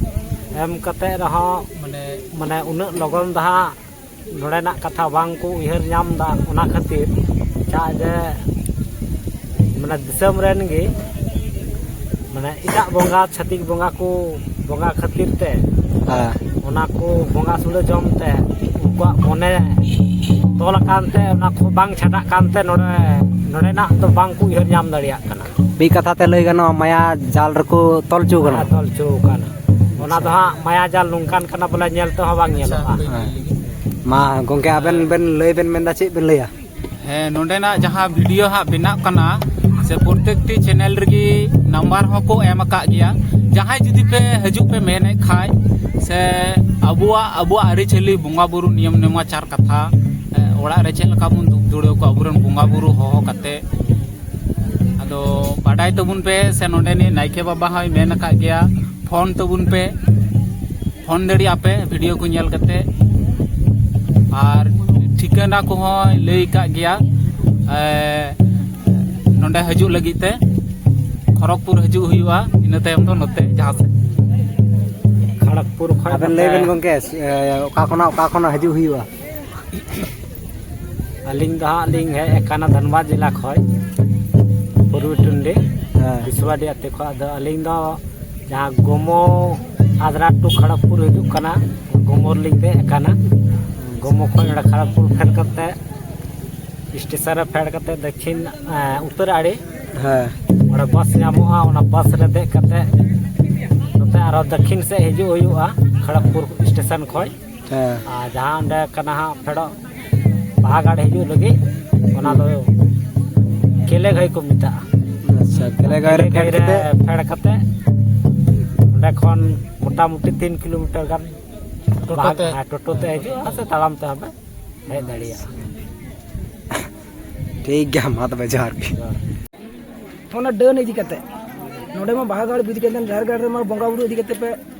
ᱮᱢ ᱠᱟᱛᱮ ᱨᱮᱦᱚᱸ, ᱢᱟᱱᱮ, ᱢᱟᱱᱮ, ᱩᱱᱟᱹᱜ ᱞᱚᱜᱚᱱ ᱫᱚ ᱦᱟᱸᱜ ᱱᱚᱰᱮᱱᱟᱜ ᱠᱟᱛᱷᱟ ᱵᱟᱝ ᱠᱚ ᱩᱭᱦᱟᱹᱨ ᱧᱟᱢ ᱮᱫᱟ, ᱚᱱᱟ ᱠᱷᱟᱹᱛᱤᱨ ᱪᱟᱜ ᱡᱮ, ᱢᱟᱱᱮ, ᱫᱤᱥᱚᱢ ᱨᱮᱱ ᱜᱮ, ᱢᱟᱱᱮ, ᱮᱴᱟᱜ ᱵᱚᱸᱜᱟ, ᱪᱷᱟᱹᱛᱤᱠ ᱵᱚᱸᱜᱟ ᱠᱚ ᱵᱚᱸᱜᱟ ᱠᱷᱟᱹᱛᱤᱨ ᱛᱮ, ᱦᱮᱸ᱾ ᱚᱱᱟ ᱠᱚ ᱵᱚᱸᱜᱟ ᱥᱩᱲᱟᱹ ᱡᱚᱢ ᱛᱮ ᱩᱱᱠᱩᱣᱟᱜ ᱢᱚᱱᱮ ᱛᱚᱞ ᱟᱠᱟᱱ ᱛᱮ, ᱚᱱᱟ ᱠᱚ ᱵᱟᱝ ᱪᱷᱟᱰᱟᱜ ᱠᱟᱱ ᱛᱮ ᱱᱚᱰᱮ, ᱱᱚᱰᱮᱱᱟᱜ ᱫᱚ ᱵᱟᱝ ᱠᱚ ᱩᱭᱦᱟᱹᱨ ᱧᱟᱢ ᱫᱟᱲᱮᱭᱟᱜ ᱠᱟᱱᱟ᱾ ᱢᱤᱫ ᱠᱟᱛᱷᱟ ᱛᱮ ᱞᱟᱹᱭ ᱜᱟᱱᱚᱜᱼᱟ, ᱢᱟᱭᱟ ᱡᱟᱞ ᱨᱮᱠᱚ ᱛᱚᱞ ᱦᱚᱪᱚ ᱠᱟᱱᱟ᱾ ᱦᱮᱸ, ᱛᱚᱞ ᱦᱚᱪᱚ ᱠᱟᱱᱟ᱾ ᱚᱱᱟ ᱫᱚ ᱦᱟᱸᱜ ᱢᱟᱭᱟ ᱡᱟᱞ ᱱᱚᱝᱠᱟᱱ ᱠᱟᱱᱟ ᱵᱚᱞᱮ, ᱧᱮᱞ ᱛᱮᱦᱚᱸ ᱵᱟᱝ ᱧᱮᱞᱚᱜᱼᱟ᱾ ᱦᱮᱸ᱾ ᱢᱟ ᱜᱚᱝᱠᱮ, ᱟᱵᱮᱱ ᱵᱮᱱ ᱞᱟᱹᱭ ᱵᱮᱱ ᱢᱮᱱᱫᱟ, ᱪᱮᱫ ᱵᱮᱱ ᱞᱟᱹᱭᱟ? ᱦᱮᱸ, ᱱᱚᱰᱮᱱᱟᱜ ᱡᱟᱦᱟᱸ ᱵᱷᱤᱰᱤᱭᱳ ᱦᱟᱸᱜ ᱵᱮᱱᱟᱜ ᱠᱟᱱᱟ, ᱥᱮ ᱯᱨᱚᱛᱮᱠᱴᱤ ᱪᱮᱱᱮᱞ ᱨᱮᱜᱮ ᱱᱟᱢᱵᱟᱨ ᱦᱚᱸᱠᱚ ᱮᱢ ᱟᱠᱟᱫ ᱜᱮᱭᱟ᱾ ᱡᱟᱦᱟᱸᱭ ᱡᱩᱫᱤ ᱯᱮ ᱦᱤᱡᱩᱜ ᱯᱮ ᱢᱮᱱᱮᱫ ᱠᱷᱟᱡ, ᱥᱮ ᱟᱵᱚᱣᱟᱜ, ᱟᱵᱚᱣᱟᱜ ᱟᱹᱨᱤᱪᱟᱹᱞᱤ, ᱵᱚᱸᱜᱟ ᱵᱩᱨᱩ, ᱱᱤᱭᱚᱢ ᱱᱮᱢᱟᱪᱟᱨ ᱠᱟᱛᱷᱟ, ᱮ, ᱚᱲᱟᱜ ᱨᱮ ᱪᱮᱫ ᱞᱮᱠᱟ ᱵᱚᱱ ᱫᱩᱯ ᱫᱩᱲᱩᱵ ᱠᱚᱣᱟ ᱟᱵᱚᱨᱮᱱ ᱵᱚᱸᱜᱟ ᱵᱩᱨᱩ ᱦᱚᱦᱚ ᱠᱟᱛᱮ, ᱟᱫᱚ ᱵᱟᱰᱟᱭ ᱛᱟᱵᱚᱱ ᱯᱮ, ᱥᱮ ᱱᱚᱰᱮᱱᱤᱡ ᱱᱟᱭᱠᱮ ᱵᱟᱵᱟ ᱦᱚᱸᱭ ᱢᱮᱱ ᱟᱠᱟᱫ ᱜᱮᱭᱟ, ᱯᱷᱳᱱ ᱛᱟᱵᱚᱱ ᱯᱮ, ᱯᱷᱳᱱ ᱫᱟᱲᱮᱭᱟᱜᱼᱟ ᱯᱮ ᱵᱷᱤᱰᱤᱭᱳ ᱠᱚ ᱧᱮᱞ ᱠᱟᱛᱮ᱾ ᱟᱨ ᱴᱷᱤᱠᱟᱹᱱᱟ ᱠᱚᱦᱚᱸᱭ ᱞᱟᱹᱭ ᱟᱠᱟᱫ ᱜᱮᱭᱟ, ᱮ, ᱱᱚᱰᱮ ᱦᱤᱡᱩᱜ ᱞᱟᱹᱜᱤᱫ ᱛᱮ᱾ ᱠᱷᱚᱲᱚᱜᱽᱯᱩᱨ ᱦᱤᱡᱩᱜ ᱦᱩᱭᱩᱜᱼᱟ, ᱤᱱᱟᱹ ᱛᱟᱭᱚᱢ ᱫᱚ ᱱᱚᱛᱮ ᱡᱟᱦᱟᱸ ᱥᱮᱫ᱾ ᱠᱷᱚᱲᱚᱜᱽᱯᱩᱨ ᱠᱷᱚᱱ ᱟᱵᱮᱱ ᱞᱟᱹᱭ ᱱᱚᱛᱮ ᱵᱮᱱ ᱜᱚᱢᱠᱮ, ᱮ, ᱚᱠᱟ ᱠᱷᱚᱱᱟᱜ, ᱚᱠᱟ ᱠᱷᱚᱱᱟᱜ ᱦᱤᱡᱩᱜ ᱦᱩᱭᱩᱜᱼᱟ? ᱟᱹᱞᱤᱧ ᱫᱚ ᱦᱟᱸᱜ ᱞᱤᱧ ᱦᱮᱡ ᱟᱠᱟᱱᱟ ᱫᱷᱟᱱᱵᱟᱫᱽ ᱡᱮᱞᱟ ᱠᱷᱚᱱ, ᱯᱩᱨᱵᱤ ᱴᱩᱱᱰᱤ, ᱦᱮᱸ᱾ ᱵᱤᱥᱣᱟᱰᱤ ᱟᱹᱛᱩ ᱠᱷᱚᱱ᱾ ᱟᱫᱚ ᱟᱹᱞᱤᱧ ᱫᱚ ᱡᱟᱦᱟᱸ ᱜᱚᱢᱚ ᱟᱫᱽᱨᱟ ᱴᱩ ᱠᱷᱚᱲᱚᱜᱽᱯᱩᱨ ᱦᱤᱡᱩᱜ ᱠᱟᱱᱟ, ᱜᱚᱢᱚ ᱨᱮᱞᱤᱧ ᱫᱮᱡ ᱟᱠᱟᱱᱟ᱾ ᱜᱚᱢᱚ ᱠᱷᱚᱱ ᱚᱸᱰᱮ ᱠᱷᱚᱲᱚᱜᱽᱯᱩᱨ ᱯᱷᱮᱰ ᱠᱟᱛᱮ, ᱥᱴᱮᱥᱚᱱ ᱨᱮ ᱯᱷᱮᱰ ᱠᱟᱛᱮ ᱫᱚᱠᱠᱷᱤᱱ, ᱮ, ᱩᱛᱛᱚᱨ ᱟᱲᱮ ᱦᱮᱸ᱾ ᱚᱸᱰᱮ ᱵᱟᱥ ᱧᱟᱢᱚᱜᱼᱟ, ᱚᱱᱟ ᱵᱟᱥ ᱨᱮ ᱫᱮᱡ ᱠᱟᱛᱮ ᱱᱚᱛᱮ ᱟᱨᱦᱚᱸ ᱫᱚᱠᱠᱷᱤᱱ ᱥᱮᱫ ᱦᱤᱡᱩᱜ ᱦᱩᱭᱩᱜᱼᱟ ᱠᱷᱚᱲᱚᱜᱽᱯᱩᱨ ᱥᱴᱮᱥᱚᱱ ᱠᱷᱚᱱ᱾ ᱦᱮᱸ᱾ ᱟᱨ ᱡᱟᱦᱟᱸ ᱚᱸᱰᱮ ᱠᱟᱱᱟ ᱦᱟᱸᱜ ᱯᱷᱮᱰᱚᱜ, ᱵᱟᱦᱟᱜᱟᱲ ᱦᱤᱡᱩᱜ ᱞᱟᱹᱜᱤᱫ, ᱚᱱᱟ ᱫᱚ ᱠᱮᱞᱮ ᱜᱷᱟᱹᱭ ᱠᱚ ᱢᱮᱛᱟᱜᱼᱟ᱾ ᱟᱪᱪᱷᱟ, ᱠᱮᱞᱮ ᱜᱷᱟᱹᱭ ᱨᱮ ᱠᱮᱞᱮ ᱯᱷᱮᱰ ᱜᱷᱟᱹᱭ ᱨᱮ ᱠᱟᱛᱮ ᱯᱷᱮᱰ ᱠᱟᱛᱮ ᱚᱸᱰᱮ ᱠᱷᱚᱱ ᱢᱚᱴᱟᱢᱩᱴᱤ ᱛᱤᱱ ᱠᱤᱞᱳᱢᱤᱴᱟᱨ ᱜᱟᱱ ᱴᱳᱴᱳ ᱵᱟᱦᱟ-, ᱛᱮ? ᱦᱮᱸ, ᱴᱳᱴᱳ ᱛᱮ ᱦᱤᱡᱩᱜᱼᱟ ᱥᱮ ᱛᱟᱲᱟᱢ ᱛᱮ ᱦᱚᱸ ᱯᱮ ᱦᱮᱡ ᱫᱟᱲᱮᱭᱟᱜᱼᱟ᱾ ᱴᱷᱤᱠ ᱜᱮᱭᱟ, ᱢᱟ ᱛᱚᱵᱮ ᱡᱚᱦᱟᱨ ᱜᱮ᱾ ᱡᱚᱦᱟᱨ᱾ ᱚᱱᱟ ᱰᱟᱹᱱ ᱤᱫᱤ ᱠᱟᱛᱮ, ᱱᱚᱰᱮ ᱢᱟ ᱵᱟᱦᱟᱜᱟᱲ ᱤᱫᱤ ᱠᱟᱛᱮ, ᱡᱟᱦᱮᱨ ᱜᱟᱲ ᱨᱮᱢᱟ ᱵᱚᱸᱜᱟ ᱵᱩᱨᱩ ᱤᱫᱤ ᱠᱟᱛᱮ ᱯᱮ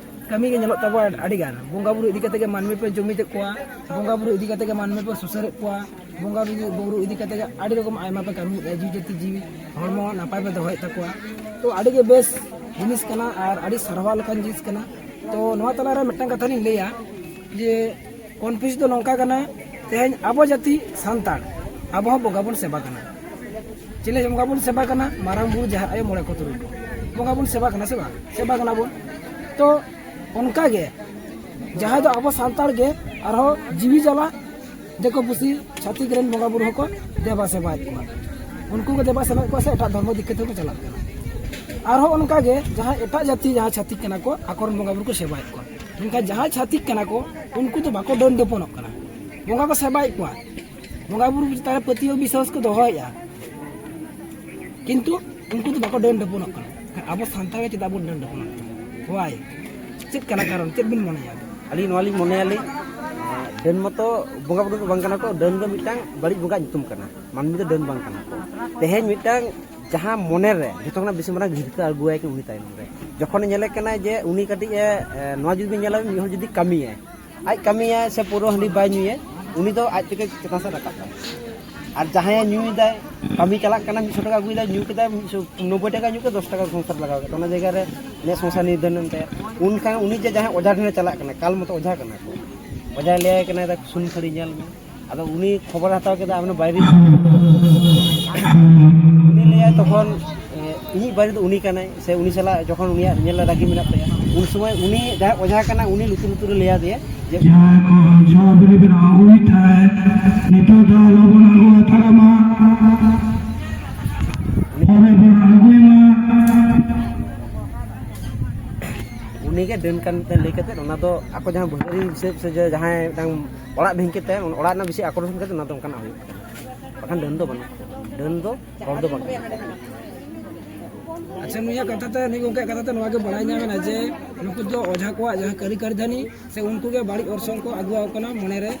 ᱠᱟᱹᱢᱤ ᱜᱮ ᱧᱮᱞᱚᱜ ᱛᱟᱵᱚᱣᱟ ᱟᱹᱰᱤ ᱜᱟᱱ᱾ ᱵᱚᱸᱜᱟ ᱵᱩᱨᱩ ᱤᱫᱤ ᱠᱟᱛᱮ ᱜᱮ ᱢᱟᱹᱱᱢᱤ ᱯᱮ ᱡᱩᱢᱤᱫᱮᱫ ᱠᱚᱣᱟ, ᱵᱚᱸᱜᱟ ᱵᱩᱨᱩ ᱤᱫᱤ ᱠᱟᱛᱮ ᱜᱮ ᱢᱟᱹᱱᱢᱤ ᱯᱮ ᱥᱩᱥᱟᱹᱨᱮᱫ ᱠᱚᱣᱟ, ᱵᱚᱸᱜᱟ ᱵᱩᱨᱩ ᱤᱫᱤ ᱠᱟᱛᱮ ᱜᱮ ᱟᱹᱰᱤ ᱨᱚᱠᱚᱢ ᱟᱭᱢᱟ ᱯᱮ ᱠᱟᱹᱢᱤᱭᱮᱫᱼᱟ, ᱡᱤᱣᱤ ᱡᱟᱹᱛᱤ ᱡᱤᱣᱤ ᱦᱚᱲᱢᱚ ᱱᱟᱯᱟᱭ ᱯᱮ ᱫᱚᱦᱚᱭᱮᱫ ᱛᱟᱠᱚᱣᱟ᱾ ᱛᱚ ᱟᱹᱰᱤ ᱜᱮ ᱵᱮᱥ ᱡᱤᱱᱤᱥ ᱠᱟᱱᱟ ᱟᱨ ᱟᱹᱰᱤ ᱥᱟᱨᱦᱟᱣ ᱞᱮᱠᱟᱱ ᱡᱤᱱᱤᱥ ᱠᱟᱱᱟ᱾ ᱛᱚ ᱱᱚᱣᱟ ᱛᱟᱞᱟᱨᱮ ᱢᱤᱫᱴᱟᱝ ᱠᱟᱛᱷᱟ ᱞᱤᱧ ᱞᱟᱹᱭᱟ ᱡᱮ ᱠᱚᱱᱯᱷᱤᱭᱩᱡᱽ ᱫᱚ ᱱᱚᱝᱠᱟ ᱠᱟᱱᱟ, ᱛᱮᱦᱮᱧ ᱟᱵᱚ ᱡᱟᱹᱛᱤ ᱥᱟᱱᱛᱟᱲ, ᱟᱵᱚ ᱦᱚᱸ ᱵᱚᱸᱜᱟ ᱵᱚᱱ ᱥᱮᱵᱟ ᱠᱟᱱᱟ᱾ ᱪᱤᱞᱤ ᱵᱚᱸᱜᱟ ᱵᱚᱱ ᱥᱮᱵᱟ ᱠᱟᱱᱟ? ᱢᱟᱨᱟᱝ ᱵᱩᱨᱩ, ᱡᱟᱦᱮᱨ ᱟᱭᱳ, ᱢᱚᱬᱮ ᱠᱚ ᱛᱩᱨᱩᱭ ᱠᱚ ᱵᱚᱸᱜᱟ ᱵᱚᱱ ᱥᱮᱵᱟ ᱠᱟᱱᱟ ᱥᱮ ᱵᱟᱝ? ᱥᱮᱵᱟ ᱠᱟᱱᱟ ᱵᱚᱱ᱾ ᱛᱚ ᱚᱱᱠᱟ ᱜᱮ ᱡᱟᱦᱟᱸᱭ ᱫᱚ ᱟᱵᱚ ᱥᱟᱱᱛᱟᱲ ᱜᱮ ᱟᱨᱦᱚᱸ ᱡᱤᱣᱤ ᱡᱟᱞᱟ ᱫᱤᱠᱩ ᱯᱩᱥᱤ ᱪᱷᱟᱹᱛᱤᱠ ᱨᱮᱱ ᱵᱚᱸᱜᱟ ᱵᱩᱨᱩ ᱦᱚᱸᱠᱚ ᱫᱮᱵᱟ ᱥᱮᱵᱟᱭᱮᱫ ᱠᱚᱣᱟ᱾ ᱩᱱᱠᱩ ᱠᱚ ᱫᱮᱵᱟ ᱥᱮᱵᱟᱭᱮᱫ ᱠᱚᱣᱟ ᱥᱮ ᱮᱴᱟᱜ ᱫᱷᱚᱨᱢᱚ ᱫᱤᱠ ᱛᱮᱠᱚ ᱪᱟᱞᱟᱜ ᱠᱟᱱᱟ᱾ ᱟᱨᱦᱚᱸ ᱚᱱᱠᱟ ᱜᱮ ᱡᱟᱦᱟᱸ ᱮᱴᱟᱜ ᱡᱟᱹᱛᱤ, ᱡᱟᱦᱟᱸ ᱪᱷᱟᱹᱛᱤᱠ ᱠᱟᱱᱟ ᱠᱚ, ᱟᱠᱚᱨᱮᱱ ᱵᱚᱸᱜᱟ ᱵᱩᱨᱩ ᱠᱚ ᱥᱮᱵᱟᱭᱮᱫ ᱠᱚᱣᱟ᱾ ᱢᱮᱱᱠᱷᱟᱱ ᱡᱟᱦᱟᱸᱭ ᱪᱷᱟᱹᱛᱤᱠ ᱠᱟᱱᱟ ᱠᱚ, ᱩᱱᱠᱩ ᱫᱚ ᱵᱟᱠᱚ ᱰᱟᱹᱱ ᱰᱟᱹᱯᱚᱱᱚᱜ ᱠᱟᱱᱟ, ᱵᱚᱸᱜᱟ ᱠᱚ ᱥᱮᱵᱟᱭᱮᱫ ᱠᱚᱣᱟ, ᱵᱚᱸᱜᱟ ᱵᱩᱨᱩ ᱪᱮᱛᱟᱱ ᱨᱮ ᱯᱟᱹᱛᱭᱟᱹᱣ ᱵᱤᱥᱣᱟᱥ ᱠᱚ ᱫᱚᱦᱚᱭᱮᱫᱼᱟ᱾ ᱠᱤᱱᱛᱩ ᱩᱱᱠᱩ ᱫᱚ ᱵᱟᱠᱚ ᱰᱟᱹᱱ ᱰᱟᱹᱯᱚᱱᱚᱜ ᱠᱟᱱᱟ᱾ ᱟᱵᱚ ᱥᱟᱱᱛᱟᱲ ᱜᱮ ᱪᱮᱫᱟᱜ ᱵᱚᱱ ᱰᱟᱹᱱ ᱰᱟᱹᱯᱚᱱᱚᱜ ᱠᱟᱱᱟ? Why? ᱪᱮᱫ ᱠᱟᱱᱟ ᱠᱟᱨᱚᱱ? ᱪᱮᱫ ᱵᱤᱱ ᱢᱚᱱᱮᱭᱟ? ᱟᱹᱞᱤᱧ ᱱᱚᱣᱟ ᱞᱤᱧ ᱢᱚᱱᱮᱭᱟᱞᱤᱧ, ᱰᱟᱹᱱ ᱢᱟᱛᱚ ᱵᱚᱸᱜᱟ ᱵᱩᱨᱩ ᱫᱚ ᱵᱟᱝ ᱠᱟᱱᱟ ᱠᱚ, ᱰᱟᱹᱱ ᱫᱚ ᱢᱤᱫᱴᱟᱝ ᱵᱟᱹᱲᱤᱡ ᱵᱚᱸᱜᱟ ᱧᱩᱛᱩᱢ ᱠᱟᱱᱟ, ᱢᱟᱹᱱᱢᱤ ᱫᱚ ᱰᱟᱹᱱ ᱵᱟᱝ ᱠᱟᱱᱟ ᱠᱚ᱾ ᱛᱮᱦᱮᱧ ᱢᱤᱫᱴᱟᱝ ᱡᱟᱦᱟᱸ ᱢᱚᱱᱮ ᱨᱮ ᱡᱚᱛᱚ ᱠᱷᱚᱱᱟᱜ ᱵᱮᱥᱤ ᱢᱟᱨᱟᱝ ᱦᱤᱨᱠᱟᱹ ᱟᱹᱜᱩᱣᱟᱭ ᱠᱟᱱᱟ ᱩᱱᱤ ᱛᱟᱭᱱᱚᱢ ᱨᱮ, ᱡᱚᱠᱷᱚᱱᱮ ᱧᱮᱞᱮ ᱠᱟᱱᱟ ᱡᱮ ᱩᱱᱤ ᱠᱟᱹᱴᱤᱡ ᱮ, ᱮ, ᱱᱚᱣᱟ ᱡᱩᱫᱤ ᱵᱤᱱ ᱧᱮᱞᱟ ᱢᱤᱫ ᱦᱚᱲ ᱡᱩᱫᱤ ᱠᱟᱹᱢᱤᱭᱟᱭ, ᱟᱡ ᱠᱟᱹᱢᱤᱭᱟᱭ ᱥᱮ ᱯᱟᱹᱣᱨᱟᱹ ᱦᱟᱺᱰᱤ ᱵᱟᱭ ᱧᱩᱭᱟ, ᱩᱱᱤ ᱫᱚ ᱟᱡ ᱛᱮᱜᱮ ᱪᱮᱛᱟᱱ ᱥᱮᱫ ᱨᱟᱠᱟᱵ ᱟᱭ᱾ ᱟᱨ ᱡᱟᱦᱟᱸᱭᱮ ᱧᱩᱭᱮᱫᱟᱭ, ᱠᱟᱹᱢᱤ ᱪᱟᱞᱟᱜ ᱠᱟᱱᱟ, ᱢᱤᱫ ᱥᱚ ᱴᱟᱠᱟ ᱟᱹᱜᱩᱭᱮᱫᱟᱭ, ᱧᱩ ᱠᱮᱫᱟᱭ, ᱢᱤᱫ ᱥᱚ ᱱᱚᱵᱵᱳᱭ ᱴᱟᱠᱟ ᱧᱩ ᱠᱮᱫᱟ, ᱫᱚᱥ ᱴᱟᱠᱟ ᱥᱚᱝᱥᱟᱨ ᱞᱟᱜᱟᱣ ᱠᱮᱫᱟ, ᱚᱱᱟ ᱡᱟᱭᱜᱟ ᱨᱮ ᱩᱱᱤᱭᱟᱜ ᱥᱚᱝᱥᱟᱨ ᱱᱤᱨᱫᱷᱚᱱ ᱮᱱ ᱛᱟᱭᱟ᱾ ᱩᱱᱠᱷᱟᱱ ᱩᱱᱤ ᱡᱮ ᱡᱟᱦᱟᱸᱭ ᱚᱡᱷᱟ ᱴᱷᱮᱱᱮ ᱪᱟᱞᱟᱜ ᱠᱟᱱᱟ, ᱠᱟᱞ ᱢᱚᱛᱚ ᱚᱡᱷᱟ ᱠᱟᱱᱟ ᱠᱚ, ᱚᱡᱷᱟᱭ ᱞᱟᱹᱭᱟᱭ ᱠᱟᱱᱟ, "ᱫᱟ ᱥᱩᱱ ᱠᱷᱟᱹᱲᱤ ᱧᱮᱞ ᱢᱮ", ᱟᱫᱚ ᱩᱱᱤ ᱠᱷᱚᱵᱚᱨᱮ ᱦᱟᱛᱟᱣ ᱠᱮᱫᱟ, ᱟᱵᱮᱱ ᱵᱟᱭᱨᱮ ᱩᱱᱤ ᱞᱟᱹᱭᱟᱭ ᱛᱚᱠᱷᱚᱱ, ᱮ, ᱤᱧᱤᱡ ᱵᱟᱨᱮ ᱫᱚ ᱩᱱᱤ ᱠᱟᱱᱟᱭ, ᱥᱮ ᱩᱱᱤ ᱥᱟᱞᱟᱜ ᱡᱚᱠᱷᱚᱱ ᱩᱱᱤᱭᱟᱜ ᱧᱮᱞ ᱨᱮ ᱨᱟᱹᱜᱤ ᱢᱮᱱᱟᱜ ᱛᱟᱭᱟ, ᱩᱱ ᱥᱚᱢᱚᱭ ᱩᱱᱤ ᱡᱟᱦᱟᱸᱭ ᱚᱡᱷᱟ ᱠᱟᱱᱟ, ᱩᱱᱤ ᱞᱩᱛᱩᱨ ᱞᱩᱛᱩᱨ ᱨᱮ ᱞᱟᱹᱭᱟ ᱫᱮᱭᱟ ᱡᱮ, ᱡᱟᱦᱟᱸᱭ ᱠᱚ ᱡᱚ ᱵᱤᱞᱤ ᱵᱮᱱ ᱟᱹᱜᱩᱭ ᱛᱟᱦᱮᱸᱫ, ᱱᱤᱛᱚᱜ ᱫᱚ ᱟᱞᱚᱵᱚᱱ ᱟᱹᱜᱩ ᱦᱟᱛᱟᱲᱟ ᱢᱟ, ᱯᱚᱨᱮ ᱵᱚᱱ ᱟᱹᱜᱩᱭ ᱢᱟ᱾ ᱩᱱᱤᱜᱮ ᱰᱟᱹᱱ ᱠᱟᱱ ᱢᱮᱱᱛᱮ ᱞᱟᱹᱭ ᱠᱟᱛᱮ, ᱚᱱᱟ ᱫᱚ ᱟᱠᱚ ᱡᱟᱦᱟᱸ ᱵᱷᱟᱹᱜᱟᱹᱨᱤ ᱦᱤᱥᱟᱹᱵ ᱥᱮ ᱡᱮ ᱡᱟᱦᱟᱸᱭ ᱢᱤᱫᱴᱟᱝ ᱚᱲᱟᱜ ᱵᱷᱮᱝᱠᱮ ᱛᱮ ᱚᱲᱟᱜ ᱨᱮᱱᱟᱜ ᱵᱮᱥᱤ ᱟᱠᱚᱨᱥᱚᱱ ᱠᱟᱛᱮ ᱚᱱᱟ ᱫᱚ ᱚᱱᱠᱟᱱᱟᱜ ᱦᱩᱭᱩᱜ ᱠᱟᱱᱟ᱾ ᱵᱟᱠᱷᱟᱱ ᱰᱟᱹᱱ ᱫᱚ ᱵᱟᱹᱱᱩᱜ ᱠᱚᱣᱟ᱾ ᱰᱟᱹᱱ ᱫᱚ ᱦᱚᱲ ᱫᱚ ᱵᱟᱝ ᱠᱟᱱᱟ᱾ ᱟᱪᱪᱷᱟ, ᱱᱩᱭᱟᱜ ᱠᱟᱛᱷᱟ ᱛᱮ, ᱱᱩᱭ ᱜᱚᱢᱠᱮᱭᱟᱜ ᱠᱟᱛᱷᱟ ᱛᱮ ᱱᱚᱣᱟ ᱜᱮ ᱵᱟᱲᱟᱭ ᱧᱟᱢ ᱮᱱᱟ ᱡᱮ ᱱᱩᱠᱩ ᱫᱚ ᱚᱡᱷᱟ ᱠᱚᱣᱟᱜ ᱡᱟᱦᱟᱸ ᱠᱟᱹᱨᱤ ᱠᱟᱹᱨᱫᱷᱟᱹᱱᱤ ᱥᱮ ᱩᱱᱠᱩ ᱜᱮ ᱵᱟᱹᱲᱤᱡ ᱚᱨᱥᱚᱝ ᱠᱚ ᱟᱹᱜᱩ ᱟᱠᱚ ᱠᱟᱱᱟ ᱢᱚᱱᱮ ᱨᱮ,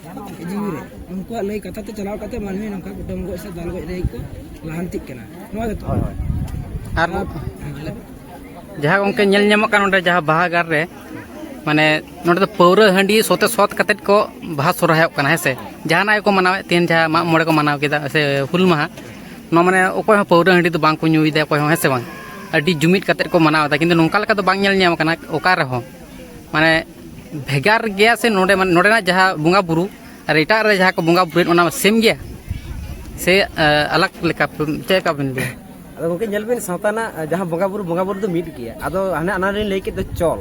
ᱡᱤᱣᱤ ᱨᱮ᱾ ᱩᱱᱠᱩᱣᱟᱜ ᱞᱟᱹᱭ ᱠᱟᱛᱷᱟ ᱛᱮ ᱪᱟᱞᱟᱣ ᱠᱟᱛᱮ ᱢᱟᱹᱱᱢᱤ ᱱᱚᱝᱠᱟ ᱠᱩᱴᱟᱹᱢ ᱜᱚᱡ ᱥᱮ ᱫᱟᱞ ᱜᱚᱡ ᱨᱮ ᱠᱚ ᱞᱟᱦᱟᱱᱛᱤᱜ ᱠᱟᱱᱟ᱾ ᱱᱚᱣᱟ ᱜᱮᱛᱚ? ᱦᱳᱭ, ᱦᱳᱭ᱾ ᱟᱨ ᱦᱮᱸ, ᱞᱟᱹᱭ ᱢᱮ᱾ ᱡᱟᱦᱟᱸ ᱜᱚᱢᱠᱮ ᱧᱮᱞ ᱧᱟᱢᱚᱜ ᱠᱟᱱ ᱚᱸᱰᱮ ᱡᱟᱦᱟᱸ ᱵᱟᱦᱟ ᱜᱟᱲ ᱨᱮ, ᱢᱟᱱᱮ ᱱᱚᱸᱰᱮ ᱫᱚ ᱯᱟᱹᱣᱨᱟᱹ ᱦᱟᱺᱰᱤ ᱥᱚᱛᱮ ᱥᱚᱛ ᱠᱟᱛᱮᱫ ᱠᱚ ᱵᱟᱦᱟ ᱥᱚᱨᱦᱟᱭᱚᱜ ᱠᱟᱱᱟ, ᱦᱮᱸ ᱥᱮ? ᱡᱟᱦᱟᱱᱟᱜ ᱜᱮᱠᱚ ᱢᱟᱱᱟᱣᱮᱫ, ᱛᱮᱦᱮᱧ ᱡᱟᱦᱟᱸ ᱢᱟᱜ ᱢᱚᱬᱮ ᱠᱚ ᱢᱟᱱᱟᱣ ᱠᱮᱫᱟ ᱥᱮ ᱦᱩᱞ ᱢᱟᱦᱟ, ᱱᱚᱣᱟ ᱢᱟᱱᱮ ᱚᱠᱚᱭ ᱦᱚᱸ ᱯᱟᱹᱣᱨᱟᱹ ᱦᱟᱺᱰᱤ ᱫᱚ ᱵᱟᱝ ᱠᱚ ᱧᱩᱭᱮᱫᱟ ᱚᱠᱚᱭ ᱦᱚᱸ, ᱦᱮᱸ ᱥᱮ ᱵᱟᱝ? ᱟᱹᱰᱤ ᱡᱩᱢᱤᱫ ᱠᱟᱛᱮᱫ ᱠᱚ ᱢᱟᱱᱟᱣ ᱮᱫᱟ, ᱠᱤᱱᱛᱩ ᱱᱚᱝᱠᱟ ᱞᱮᱠᱟ ᱫᱚ ᱵᱟᱝ ᱧᱮᱞ ᱧᱟᱢ ᱠᱟᱱᱟ ᱚᱠᱟ ᱨᱮᱦᱚᱸ᱾ ᱢᱟᱱᱮ ᱵᱷᱮᱜᱟᱨ ᱜᱮᱭᱟ ᱥᱮ ᱱᱚᱰᱮ, ᱢᱟᱱᱮ ᱱᱚᱰᱮᱱᱟᱜ ᱡᱟᱦᱟᱸ ᱵᱚᱸᱜᱟ ᱵᱩᱨᱩ ᱟᱨ ᱮᱴᱟᱜ ᱨᱮ ᱡᱟᱦᱟᱸ ᱠᱚ ᱵᱚᱸᱜᱟ ᱵᱩᱨᱩᱭᱮᱫ ᱚᱱᱟ ᱥᱮᱢ ᱜᱮᱭᱟ ᱥᱮ, ᱮ, ᱟᱞᱟᱜᱽ ᱞᱮᱠᱟ ᱪᱮᱫ ᱞᱮᱠᱟ ᱵᱤᱱ ᱞᱟᱹᱭᱟ? ᱟᱫᱚ ᱜᱚᱢᱠᱮ ᱧᱮᱞ ᱵᱤᱱ, ᱥᱟᱶᱛᱟ ᱨᱮᱱᱟᱜ ᱡᱟᱦᱟᱸ ᱵᱚᱸᱜᱟ ᱵᱩᱨᱩ, ᱵᱚᱸᱜᱟ ᱵᱩᱨᱩ ᱫᱚ ᱢᱤᱫ ᱜᱮᱭᱟ᱾ ᱟᱫᱚ ᱦᱟᱱᱮ ᱚᱱᱟ ᱞᱤᱧ ᱞᱟᱹᱭ ᱠᱮᱫ ᱫᱚ ᱪᱚᱞ,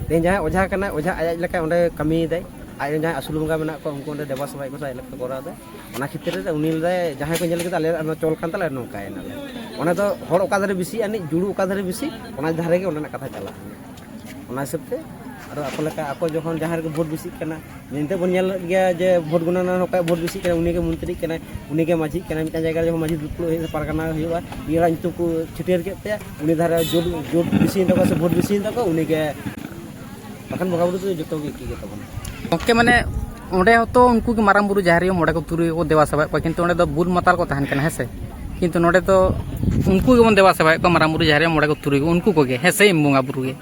ᱛᱮᱦᱮᱧ ᱡᱟᱦᱟᱸᱭ ᱚᱡᱷᱟ ᱠᱟᱱᱟᱭ, ᱚᱡᱷᱟ ᱟᱡ ᱟᱡ ᱞᱮᱠᱟ ᱚᱸᱰᱮ ᱠᱟᱹᱢᱤᱭᱮᱫᱟᱭ, ᱟᱡ ᱨᱮᱱ ᱡᱟᱦᱟᱸᱭ ᱟᱹᱥᱩᱞ ᱵᱚᱸᱜᱟ ᱢᱮᱱᱟᱜ ᱠᱚᱣᱟ ᱩᱱᱠᱩ ᱚᱸᱰᱮ ᱫᱮᱵᱟ ᱥᱮᱵᱟᱭᱮᱫ ᱠᱚ ᱥᱮ ᱟᱡ ᱞᱮᱠᱟ ᱠᱚ ᱠᱚᱨᱟᱣ ᱮᱫᱟ᱾ ᱚᱱᱟ ᱠᱷᱮᱛᱨᱮ ᱨᱮ ᱩᱱᱤ ᱞᱟᱹᱭᱫᱟᱭ, ᱡᱟᱦᱟᱸᱭ ᱠᱚ ᱧᱮᱞ ᱠᱮᱫᱟ ᱟᱞᱮ ᱚᱱᱟ ᱪᱚᱞ ᱠᱟᱱ ᱛᱟᱞᱮᱭᱟ, ᱱᱚᱝᱠᱟᱭᱮᱱᱟᱞᱮ᱾ ᱚᱱᱟ ᱫᱚ ᱦᱚᱲ ᱚᱠᱟ ᱫᱷᱟᱨᱮ ᱵᱮᱥᱤ ᱟᱹᱱᱤᱡ, ᱡᱩᱲᱩ ᱚᱠᱟ ᱫᱷᱟᱨᱮ ᱵᱮᱥᱤ, ᱚᱱᱟ ᱫᱷᱟᱨᱮ ᱜᱮ ᱚᱸᱰᱮᱱᱟᱜ ᱠᱟᱛᱷᱟ ᱪᱟᱞᱟᱜᱼᱟ᱾ ᱚᱱᱟ ᱦᱤᱥᱟᱹᱵ ᱛᱮ ᱟᱨᱚ ᱟᱠᱚ ᱞᱮᱠᱟ ᱟᱠᱚ ᱡᱚᱠᱷᱚᱱ ᱡᱟᱦᱟᱸ ᱨᱮᱜᱮ ᱵᱷᱳᱴ ᱵᱮᱥᱤᱜ ᱠᱟᱱᱟ, ᱱᱤᱛᱚᱜ ᱵᱚᱱ ᱧᱮᱞᱮᱫ ᱜᱮᱭᱟ ᱡᱮ ᱵᱷᱳᱴ ᱜᱚᱱᱚᱱᱟ ᱚᱠᱚᱭᱟᱜ ᱵᱷᱳᱴ ᱵᱮᱥᱤᱜ ᱠᱟᱱᱟ ᱩᱱᱤᱜᱮ ᱢᱚᱱᱛᱨᱤᱜ ᱠᱟᱱᱟᱭ, ᱩᱱᱤᱜᱮ ᱢᱟᱹᱡᱷᱤᱜ ᱠᱟᱱᱟᱭ᱾ ᱢᱤᱫᱴᱟᱝ ᱡᱟᱭᱜᱟ ᱨᱮ ᱡᱚᱠᱷᱚᱱ ᱢᱟᱹᱡᱷᱤ ᱫᱩᱯᱲᱩᱵ ᱦᱩᱭᱩᱜᱼᱟ, ᱯᱟᱨᱜᱟᱱᱟ ᱦᱩᱭᱩᱜᱼᱟ, ᱢᱤᱫ ᱦᱚᱲᱟᱜ ᱧᱩᱛᱩᱢ ᱠᱚ ᱪᱷᱟᱹᱴᱭᱟᱹᱨ ᱠᱮᱫ ᱛᱟᱭᱟ, ᱩᱱᱤ ᱫᱷᱟᱨᱮ ᱡᱳᱴ, ᱡᱳᱴ ᱵᱮᱥᱤᱭᱮᱱ ᱛᱟᱠᱚᱣᱟ ᱥᱮ ᱵᱷᱳᱴ ᱵᱮᱥᱤᱭᱮᱱ ᱛᱟᱠᱚᱣᱟ, ᱩᱱᱤᱜᱮ, ᱵᱟᱠᱷᱟᱱ ᱵᱚᱸᱜᱟ ᱵᱩᱨᱩ ᱫᱚ ᱡᱚᱛᱚ ᱜᱮ ᱮᱠᱤ ᱜᱮᱛᱟ ᱵᱚᱱᱟ᱾ ᱜᱚᱢᱠᱮ, ᱢᱟᱱᱮ ᱚᱸᱰᱮ ᱦᱚᱸᱛᱚ ᱩᱱᱠᱩ ᱜᱮ ᱢᱟᱨᱟᱝ ᱵᱩᱨᱩ, ᱡᱟᱦᱮᱨ ᱟᱭᱳ, ᱢᱚᱬᱮ ᱠᱚ ᱛᱩᱨᱩᱭ ᱠᱚ ᱫᱮᱵᱟ ᱥᱮᱵᱟᱭᱮᱫ ᱠᱚᱣᱟ, ᱠᱤᱱᱛᱩ ᱚᱸᱰᱮ ᱫᱚ ᱵᱩᱞ ᱢᱟᱛᱟᱞ ᱠᱚ ᱛᱟᱦᱮᱱ ᱠᱟᱱᱟ, ᱦᱮᱸ ᱥᱮ? ᱠᱤᱱᱛᱩ ᱱᱚᱰᱮ ᱫᱚ ᱩᱱᱠᱩ ᱜᱮᱵᱚᱱ ᱫᱮᱵᱟ ᱥᱮᱵᱟᱭᱮᱫ ᱠᱚᱣᱟ, ᱢᱟᱨᱟᱝ ᱵᱩᱨᱩ, ᱡᱟᱦᱮᱨ ᱟᱭᱳ, ᱢᱚᱬᱮ ᱠᱚ ᱛᱩᱨᱩᱭ ᱠᱚ, ᱩᱱᱠᱩ ᱠᱚᱜᱮ, ᱦᱮᱸ, ᱥᱮᱢ ᱵᱚᱸᱜᱟ ᱵᱩᱨᱩ ᱜᱮ᱾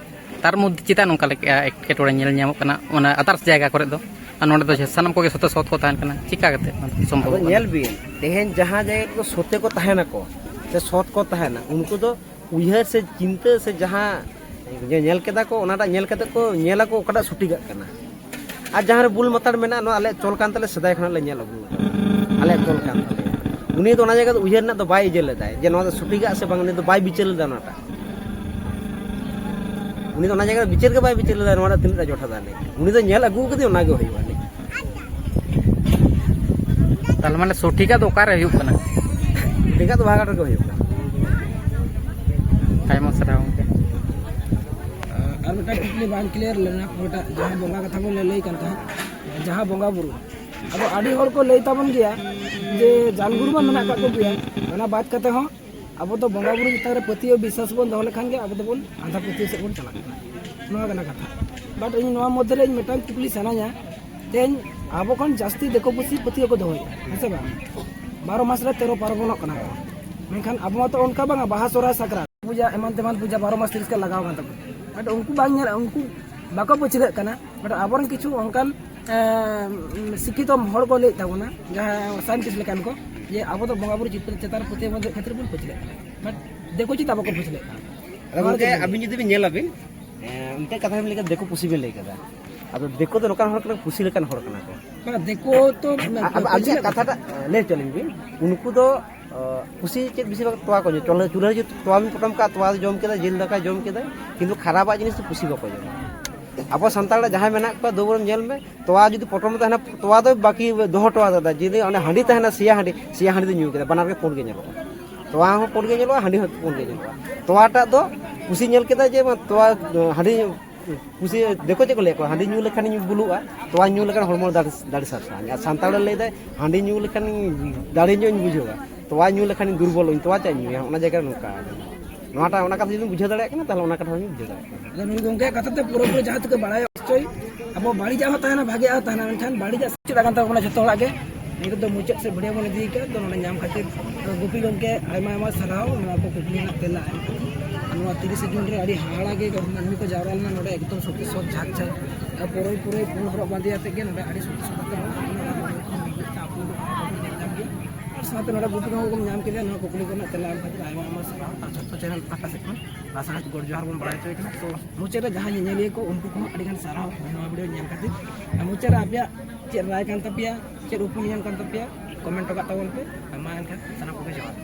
ᱛᱟᱨ ᱢᱚᱫᱽᱫᱷᱮ ᱪᱮᱫᱟᱜ ᱱᱚᱝᱠᱟ ᱞᱮᱠᱟ ᱮᱴᱠᱮᱴᱚᱬᱮ ᱧᱮᱞ ᱧᱟᱢᱚᱜ ᱠᱟᱱᱟ ᱚᱱᱟ ᱟᱫᱟᱨᱥ ᱡᱟᱭᱜᱟ ᱠᱚᱨᱮ ᱫᱚ, ᱟᱨ ᱱᱚᱰᱮ ᱫᱚ ᱥᱟᱱᱟᱢ ᱠᱚᱜᱮ ᱥᱚᱛᱮ ᱥᱚᱛ ᱠᱚ ᱛᱟᱦᱮᱱ ᱠᱟᱱᱟ? ᱪᱤᱠᱟ ᱠᱟᱛᱮ ᱚᱱᱟ ᱥᱚᱢᱵᱷᱚᱵ ᱟᱫᱚ ᱠᱟᱱᱟ? ᱧᱮᱞ ᱵᱤᱱ, ᱛᱮᱦᱮᱧ ᱡᱟᱦᱟᱸ ᱡᱟᱭᱜᱟ ᱠᱚ ᱥᱚᱛᱮ ᱠᱚ ᱛᱟᱦᱮᱱᱟᱠᱚ ᱥᱮ ᱥᱚᱛ ᱠᱚ ᱛᱟᱦᱮᱱᱟ, ᱩᱱᱠᱩ ᱫᱚ ᱩᱭᱦᱟᱹᱨ ᱥᱮ ᱪᱤᱱᱛᱟᱹ ᱥᱮ ᱡᱟᱦᱟᱸ ᱧᱮ-, ᱧᱮᱞ ᱠᱮᱫᱟ ᱠᱚ, ᱚᱱᱟᱴᱟᱜ ᱧᱮᱞ ᱠᱟᱛᱮ ᱠᱚ ᱧᱮᱞᱟᱠᱚ ᱚᱠᱟᱴᱟᱜ ᱥᱚᱴᱷᱤᱠᱟᱜ ᱠᱟᱱᱟ᱾ ᱟᱨ ᱡᱟᱦᱟᱸ ᱨᱮ ᱵᱩᱞ ᱢᱟᱛᱟᱲ ᱢᱮᱱᱟᱜᱼᱟ, ᱱᱚᱣᱟ ᱟᱞᱮᱭᱟᱜ ᱪᱚᱞ ᱠᱟᱱ ᱛᱟᱞᱮ, ᱥᱮᱫᱟᱭ ᱠᱷᱚᱱᱟᱜ ᱞᱮ ᱧᱮᱞ ᱟᱹᱜᱩ ᱟᱠᱟᱫᱟ, ᱟᱞᱮᱭᱟᱜ ᱪᱚᱞ ᱠᱟᱱ ᱛᱟᱞᱮᱭᱟ᱾ ᱩᱱᱤ ᱫᱚ ᱚᱱᱟ ᱡᱟᱭᱜᱟ ᱫᱚ ᱩᱭᱦᱟᱹᱨ ᱨᱮᱱᱟᱜ ᱫᱚ ᱵᱟᱭ ᱤᱭᱟᱹ ᱞᱮᱫᱟᱭ ᱡᱮ ᱱᱚᱣᱟ ᱫᱚ ᱥᱚᱴᱷᱤᱠᱟᱜ ᱥᱮ ᱵᱟᱝ, ᱩᱱᱤ ᱫᱚ ᱵᱟᱭ ᱵᱤᱪᱟᱹᱨ ᱞᱮᱫᱟ ᱚᱱᱟᱴᱟᱜ᱾ ᱩᱱᱤ ᱫᱚ ᱚᱱᱟ ᱡᱟᱭᱜᱟ ᱨᱮ ᱵᱤᱪᱟᱹᱨ ᱜᱮ ᱵᱟᱭ ᱵᱤᱪᱟᱹᱨ ᱞᱮᱫᱟ, ᱱᱚᱣᱟ ᱨᱮ ᱛᱤᱱᱟᱹᱜ ᱴᱟ ᱡᱚᱛᱷᱟᱛᱟ ᱟᱹᱱᱤᱡ᱾ ᱩᱱᱤ ᱫᱚ ᱧᱮᱞ ᱟᱹᱜᱩ ᱠᱟᱫᱮ, ᱚᱱᱟ ᱜᱮ ᱦᱩᱭᱩᱜᱼᱟ ᱟᱹᱱᱤᱡ᱾ ᱛᱟᱦᱚᱞᱮ ᱢᱟᱱᱮ ᱥᱚᱴᱷᱤᱠᱟᱜ ᱫᱚ ᱚᱠᱟᱨᱮ ᱦᱩᱭᱩᱜ ᱠᱟᱱᱟ? ᱥᱚᱴᱷᱤᱠᱟᱜ ᱫᱚ ᱵᱟᱦᱟᱜᱷᱟᱴ ᱨᱮᱜᱮ ᱦᱩᱭᱩᱜ ᱠᱟᱱᱟ᱾ ᱟᱭᱢᱟ ᱥᱟᱨᱦᱟᱣ ᱜᱚᱢᱠᱮ᱾ ᱟᱨ ᱢᱤᱫᱴᱟᱝ ᱠᱩᱠᱞᱤ ᱵᱟᱝ ᱠᱞᱤᱭᱟᱨ ᱞᱮᱱᱟ, ᱚᱠᱟᱴᱟᱜ ᱡᱟᱦᱟᱸ ᱵᱚᱸᱜᱟ ᱠᱟᱛᱷᱟ ᱵᱚᱱ ᱞᱟᱹᱭ ᱠᱟᱱ ᱛᱟᱦᱮᱸᱫ, ᱡᱟᱦᱟᱸ ᱵᱚᱸᱜᱟ ᱵᱩᱨᱩ, ᱟᱫᱚ ᱟᱹᱰᱤ ᱦᱚᱲ ᱠᱚ ᱞᱟᱹᱭ ᱛᱟᱵᱚᱱ ᱜᱮᱭᱟ ᱡᱮ ᱡᱟᱱ ᱜᱩᱨᱩ ᱢᱟ ᱢᱮᱱᱟᱜ ᱟᱠᱟᱫ ᱠᱚᱜᱮᱭᱟ, ᱚᱱᱟ ᱵᱟᱫ ᱠᱟᱛᱮ ᱦᱚᱸ ᱟᱵᱚ ᱫᱚ ᱵᱚᱸᱜᱟ ᱵᱩᱨᱩ ᱪᱮᱛᱟᱱ ᱨᱮ ᱯᱟᱹᱛᱭᱟᱹᱣ ᱵᱤᱥᱣᱟᱥ ᱵᱚᱱ ᱫᱚᱦᱚ ᱞᱮᱠᱷᱟᱱ ᱜᱮ ᱟᱵᱚ ᱫᱚᱵᱚᱱ ᱟᱸᱫᱷᱟ ᱯᱟᱹᱛᱭᱟᱹᱣ ᱥᱮᱫ ᱵᱚᱱ ᱪᱟᱞᱟᱜ ᱠᱟᱱᱟ᱾ ᱱᱚᱣᱟ ᱠᱟᱱᱟ ᱠᱟᱛᱷᱟ᱾ ᱵᱟᱴ ᱤᱧ ᱱᱚᱣᱟ ᱢᱚᱫᱽᱫᱷᱮ ᱨᱮ ᱤᱧ ᱢᱤᱫᱴᱟᱝ ᱠᱩᱠᱞᱤ ᱥᱟᱱᱟᱧᱟ, ᱛᱮᱦᱮᱧ ᱟᱵᱚ ᱠᱷᱚᱱ ᱡᱟᱹᱥᱛᱤ ᱫᱤᱠᱩ ᱯᱩᱥᱤ ᱯᱟᱹᱛᱭᱟᱹᱣ ᱠᱚ ᱫᱚᱦᱚᱭᱮᱫᱼᱟ, ᱦᱮᱸ ᱥᱮ ᱵᱟᱝ? ᱵᱟᱨᱚ ᱢᱟᱥ ᱨᱮ ᱛᱮᱨᱚ ᱯᱟᱨᱵᱚᱱᱚᱜ ᱠᱟᱱᱟ ᱠᱚ, ᱢᱮᱱᱠᱷᱟᱱ ᱟᱵᱚ ᱢᱟᱛᱚ ᱚᱱᱠᱟ ᱵᱟᱝᱟ, ᱵᱟᱦᱟ, ᱥᱚᱨᱦᱟᱭ, ᱥᱟᱠᱨᱟᱛ, ᱯᱩᱡᱟ, ᱮᱢᱟᱱ ᱛᱮᱢᱟᱱ ᱯᱩᱡᱟ ᱵᱟᱨᱚ ᱢᱟᱥ ᱛᱤᱨᱤᱥ ᱠᱟᱞ ᱞᱟᱜᱟᱣ ᱠᱟᱱ ᱛᱟᱵᱚᱱᱟ᱾ ᱵᱟᱴ ᱩᱱᱠᱩ ᱵᱟᱝ ᱧᱮᱞ, ᱩᱱᱠᱩ ᱵᱟᱠᱚ ᱯᱟᱹᱪᱷᱞᱟᱹᱜ ᱠᱟᱱᱟ᱾ ᱵᱟᱴ ᱟᱵᱚᱨᱮᱱ ᱠᱤᱪᱷᱩ ᱚᱱᱠᱟᱱ ᱮᱸ, ᱥᱤᱠᱠᱷᱤᱛᱚ ᱦᱚᱲ ᱠᱚ ᱞᱟᱹᱭᱮᱫ ᱛᱟᱵᱚᱱᱟ, ᱡᱟᱦᱟᱸ ᱥᱟᱭᱮᱱᱴᱤᱥᱴ ᱞᱮᱠᱟᱱ ᱠᱚ, ᱡᱮ ᱟᱵᱚ ᱫᱚ ᱵᱚᱸᱜᱟ ᱵᱩᱨᱩ ᱪᱤᱛᱟᱹᱨ ᱪᱮᱛᱟᱱ ᱨᱮ ᱯᱟᱹᱛᱭᱟᱹᱣ ᱵᱟᱹᱱᱩᱜ ᱠᱷᱟᱹᱛᱤᱨ ᱵᱚᱱ ᱯᱟᱹᱪᱷᱞᱟᱹᱜ ᱠᱟᱱᱟ᱾ ᱵᱟᱴ ᱫᱤᱠᱩ ᱪᱮᱫᱟᱜ ᱵᱟᱠᱚ ᱯᱟᱹᱪᱷᱞᱟᱹᱜ ᱠᱟᱱᱟ? ᱟᱫᱚ ᱜᱚᱢᱠᱮ, ᱟᱹᱵᱤᱱ ᱡᱩᱫᱤ ᱵᱤᱱ ᱧᱮᱞᱟᱵᱤᱱ, ᱮᱸ, ᱢᱤᱫᱴᱮᱱ ᱠᱟᱛᱷᱟ ᱵᱤᱱ ᱞᱟᱹᱭ ᱠᱮᱫᱟ, ᱫᱤᱠᱩ ᱯᱩᱥᱤ ᱵᱤᱱ ᱞᱟᱹᱭ ᱠᱮᱫᱟ᱾ ᱟᱫᱚ ᱫᱤᱠᱩ ᱫᱚ ᱱᱚᱝᱠᱟᱱ ᱦᱚᱲ ᱠᱟᱱᱟ, ᱯᱩᱥᱤ ᱞᱮᱠᱟᱱ ᱦᱚᱲ ᱠᱟᱱᱟ ᱠᱚ᱾ ᱵᱟᱝ, ᱫᱤᱠᱩ ᱛᱚ ᱟᱵ- ᱟᱵ- ᱟᱹᱵᱤᱱᱟᱜ ᱠᱟᱛᱷᱟᱴᱟᱜ ᱞᱟᱹᱭ ᱦᱚᱪᱚ ᱞᱤᱧ ᱵᱤᱱ᱾ ᱩᱱᱠᱩ ᱫᱚ, ᱚ, ᱯᱩᱥᱤ ᱪᱮᱫ ᱵᱮᱥᱤᱨ ᱵᱷᱟᱜᱽ ᱛᱚᱣᱟ ᱠᱚ ᱧᱩ, ᱪᱩᱞᱦᱟᱹ, ᱪᱩᱞᱦᱟᱹ ᱨᱮ ᱡᱩᱫᱤ ᱛᱚᱣᱟ ᱵᱤᱱ ᱯᱚᱴᱚᱢ ᱠᱟᱜᱼᱟ, ᱛᱚᱣᱟ ᱡᱚᱢ ᱠᱮᱫᱟ, ᱡᱤᱞ ᱫᱟᱠᱟ ᱡᱚᱢ ᱠᱮᱫᱟ, ᱠᱤᱱᱛᱩ ᱠᱷᱟᱨᱟᱯᱟᱜ ᱡᱤᱱᱤᱥ ᱫᱚ ᱯᱩᱥᱤ ᱵᱟᱠᱚ ᱡᱚᱢᱟ᱾ ᱟᱵᱚ ᱥᱟᱱᱛᱟᱲ ᱡᱟᱦᱟᱸᱭ ᱢᱮᱱᱟᱜ ᱠᱚᱣᱟ, ᱫᱩᱵᱩᱨ ᱧᱮᱞ ᱢᱮ, ᱛᱚᱣᱟ ᱡᱩᱫᱤ ᱯᱚᱴᱚᱢ ᱛᱟᱦᱮᱱᱟ, ᱛᱚᱣᱟ ᱫᱚ ᱵᱟᱹᱠᱤ ᱫᱚᱦᱚ ᱦᱚᱴᱚ ᱠᱟᱫᱟ᱾ ᱡᱩᱫᱤ ᱚᱱᱟ ᱦᱟᱺᱰᱤ ᱛᱟᱦᱮᱱᱟ, ᱥᱮᱭᱟ ᱦᱟᱺᱰᱤ, ᱥᱮᱭᱟ ᱦᱟᱺᱰᱤ ᱫᱚ ᱧᱩ ᱠᱮᱫᱟ, ᱵᱟᱱᱟᱨ ᱜᱮ ᱯᱩᱸᱰ ᱜᱮ ᱧᱮᱞᱚᱜᱼᱟ᱾ ᱛᱚᱣᱟ ᱦᱚᱸ ᱯᱩᱸᱰ ᱜᱮ ᱧᱮᱞᱚᱜᱼᱟ, ᱦᱟᱺᱰᱤ ᱦᱚᱸ ᱯᱩᱸᱰ ᱜᱮ ᱧᱮᱞᱚᱜᱼᱟ᱾ ᱛᱚᱣᱟᱴᱟᱜ ᱫᱚ ᱯᱩᱥᱤ ᱧᱮᱞ ᱠᱮᱫᱟ ᱡᱮ ᱵᱟᱝ, ᱛᱚᱣᱟ, ᱦᱟᱺᱰᱤ, ᱯᱩᱥᱤ, ᱫᱤᱠᱩ ᱪᱮᱫ ᱠᱚ ᱞᱟᱹᱭᱟ, ᱦᱟᱺᱰᱤ ᱧᱩ ᱞᱮᱠᱷᱟᱱᱤᱧ ᱵᱩᱞᱩᱜᱼᱟ, ᱛᱚᱣᱟ ᱧᱩ ᱞᱮᱠᱷᱟᱱ ᱦᱚᱲᱢᱚ ᱫᱟᱲᱮ, ᱫᱟᱲᱮ ᱥᱟᱨᱥᱟᱜᱼᱟ᱾ ᱟᱨ ᱥᱟᱱᱛᱟᱲ ᱞᱟᱹᱭ ᱫᱟᱭ, ᱦᱟᱺᱰᱤ ᱧᱩ ᱞᱮᱠᱷᱟᱱ ᱫᱟᱲᱮ ᱧᱚᱜ ᱤᱧ ᱵᱩᱡᱷᱟᱹᱣᱟ, ᱛᱚᱣᱟ ᱧᱩ ᱞᱮᱠᱷᱟᱱᱤᱧ ᱫᱩᱨᱵᱚᱞᱚᱜᱼᱟᱹᱧ, ᱛᱚᱣᱟ ᱪᱮᱫ ᱤᱧ ᱧᱩᱭᱟ? ᱚᱱᱟ ᱡᱟᱭᱜᱟ ᱨᱮ ᱱᱚᱝᱠᱟ ᱱᱚᱣᱟᱴᱟᱜ, ᱚᱱᱟ ᱠᱟᱛᱷᱟ ᱡᱩᱫᱤᱢ ᱵᱩᱡᱷᱟᱹᱣ ᱫᱟᱲᱮᱭᱟᱜ ᱠᱟᱱᱟ, ᱛᱟᱦᱚᱞᱮ ᱚᱱᱟ ᱠᱟᱛᱷᱟ ᱦᱚᱸᱧ ᱵᱩᱡᱷᱟᱹᱣ ᱫᱟᱲᱮᱭᱟᱜ ᱠᱟᱱᱟ᱾ ᱟᱫᱚ ᱱᱩᱭ ᱜᱚᱢᱠᱮᱭᱟᱜ ᱠᱟᱛᱷᱟ ᱛᱮ ᱯᱩᱨᱟᱹᱯᱩᱨᱤ ᱡᱟᱦᱟᱸ ᱛᱮᱠᱚ ᱵᱟᱲᱟᱭᱟ, ᱚᱵᱚᱥᱥᱳᱭ ᱟᱵᱚ ᱵᱟᱹᱲᱤᱡᱟᱜ ᱦᱚᱸ ᱛᱟᱦᱮᱱᱟ, ᱵᱷᱟᱜᱮᱭᱟᱜ ᱦᱚᱸ ᱛᱟᱦᱮᱱᱟ, ᱢᱮᱱᱠᱷᱟᱱ ᱵᱟᱹᱲᱤᱡᱟᱜ ᱥᱮᱫ ᱪᱮᱫ ᱟᱠᱟᱱ ᱛᱟᱵᱚᱱᱟ ᱡᱷᱚᱛᱚ ᱦᱚᱲᱟᱜ ᱜᱮ᱾ ᱱᱤᱛᱚᱜ ᱫᱚ ᱢᱩᱪᱟᱹᱫ ᱥᱮᱫ ᱵᱷᱤᱰᱤᱭᱳ ᱵᱚᱱ ᱤᱫᱤ ᱠᱟᱜᱼᱟ, ᱛᱚ ᱱᱚᱰᱮ ᱧᱟᱢ ᱠᱷᱟᱹᱛᱤᱨ ᱜᱩᱯᱤ ᱜᱚᱢᱠᱮ ᱟᱭᱢᱟ ᱟᱭᱢᱟ ᱥᱟᱨᱦᱟᱣ ᱱᱚᱣᱟ ᱠᱚ ᱠᱩᱠᱞᱤ ᱨᱮᱱᱟᱜ ᱛᱮᱞᱟ ᱮᱢ ᱠᱷᱟᱹᱛᱤᱨ᱾ ᱱᱚᱣᱟ ᱛᱤᱨᱤᱥᱮ ᱡᱩᱱ ᱨᱮ ᱟᱹᱰᱤ ᱦᱟᱦᱟᱲᱟ ᱜᱮ ᱢᱟᱹᱱᱢᱤ ᱠᱚ ᱡᱟᱣᱨᱟ ᱞᱮᱱᱟ ᱱᱚᱰᱮ, ᱮᱠᱫᱚᱢ ᱥᱚᱛᱤ ᱥᱚᱛ ᱡᱷᱟᱠ ᱡᱷᱟᱠ, ᱟᱨ ᱯᱩᱨᱟᱹ ᱯᱩᱨᱟᱹ ᱯᱩᱸᱰ ᱦᱚᱨᱚᱜ ᱵᱟᱸᱫᱮ ᱟᱛᱮ ᱜᱮ ᱱᱚᱰᱮ ᱟᱹᱰᱤ ᱥᱚᱛᱤ ᱥᱚᱛ ᱟᱛᱮ ᱢᱟᱱᱟᱣ ᱦᱩᱭᱩᱜᱼᱟ᱾ ᱟᱨ ᱥᱟᱶᱛᱮ ᱱᱚᱰᱮ ᱜᱩᱯᱤ ᱠᱚᱦᱚᱸ ᱵᱚᱱ ᱧᱟᱢ ᱠᱮᱫᱮᱭᱟ᱾ ᱱᱚᱣᱟ ᱠᱩᱠᱞᱤ ᱠᱚᱨᱮᱱᱟᱜ ᱛᱮᱞᱟ ᱮᱢ ᱠᱷᱟᱹᱛᱤᱨ ᱟᱭᱢᱟ ᱟᱭᱢᱟ ᱥᱟᱨᱦᱟᱣ᱾ ᱟᱨ ᱡᱷᱚᱛᱚ ᱪᱮᱱᱮᱞ ᱯᱟᱦᱴᱟ ᱥᱮᱫ ᱠᱷᱚᱱ ᱞᱟᱥᱟᱲᱦᱮᱫ ᱜᱚᱰ ᱡᱚᱦᱟᱨ ᱵᱚᱱ ᱵᱟᱲᱟᱭ ᱦᱚᱪᱚᱭ ᱠᱟᱱᱟ᱾ ᱛᱚ ᱢᱩᱪᱟᱹᱫ ᱨᱮ ᱡᱟᱦᱟᱸᱭ ᱧᱮᱧᱮᱞᱤᱭᱟᱹ ᱠᱚ, ᱩᱱᱠᱩ ᱠᱚᱦᱚᱸ ᱟᱹᱰᱤ ᱜᱟᱱ ᱥᱟᱨᱦᱟᱣ ᱱᱚᱣᱟ ᱵᱷᱤᱰᱤᱭᱳ ᱧᱮᱞ ᱠᱷᱟᱹᱛᱤᱨ᱾ ᱟᱨ ᱢᱩᱪᱟᱹᱫ ᱨᱮ ᱟᱯᱮᱭᱟᱜ ᱪᱮᱫ ᱨᱟᱭ ᱠᱟᱱ ᱛᱟᱯᱮᱭᱟ, ᱪᱮᱫ ᱚᱯᱤᱱᱤᱭᱚᱱ ᱠᱟᱱ ᱛᱟᱯᱮᱭᱟ, ᱠᱚᱢᱮᱱᱴ ᱦᱚᱴᱚ ᱠᱟᱜ ᱛᱟᱵᱚᱱ ᱯᱮ᱾ ᱢᱟ ᱮᱱᱠᱷᱟᱱ ᱥᱟᱱᱟᱢ ᱠᱚᱜᱮ ᱡᱚᱦᱟᱨ᱾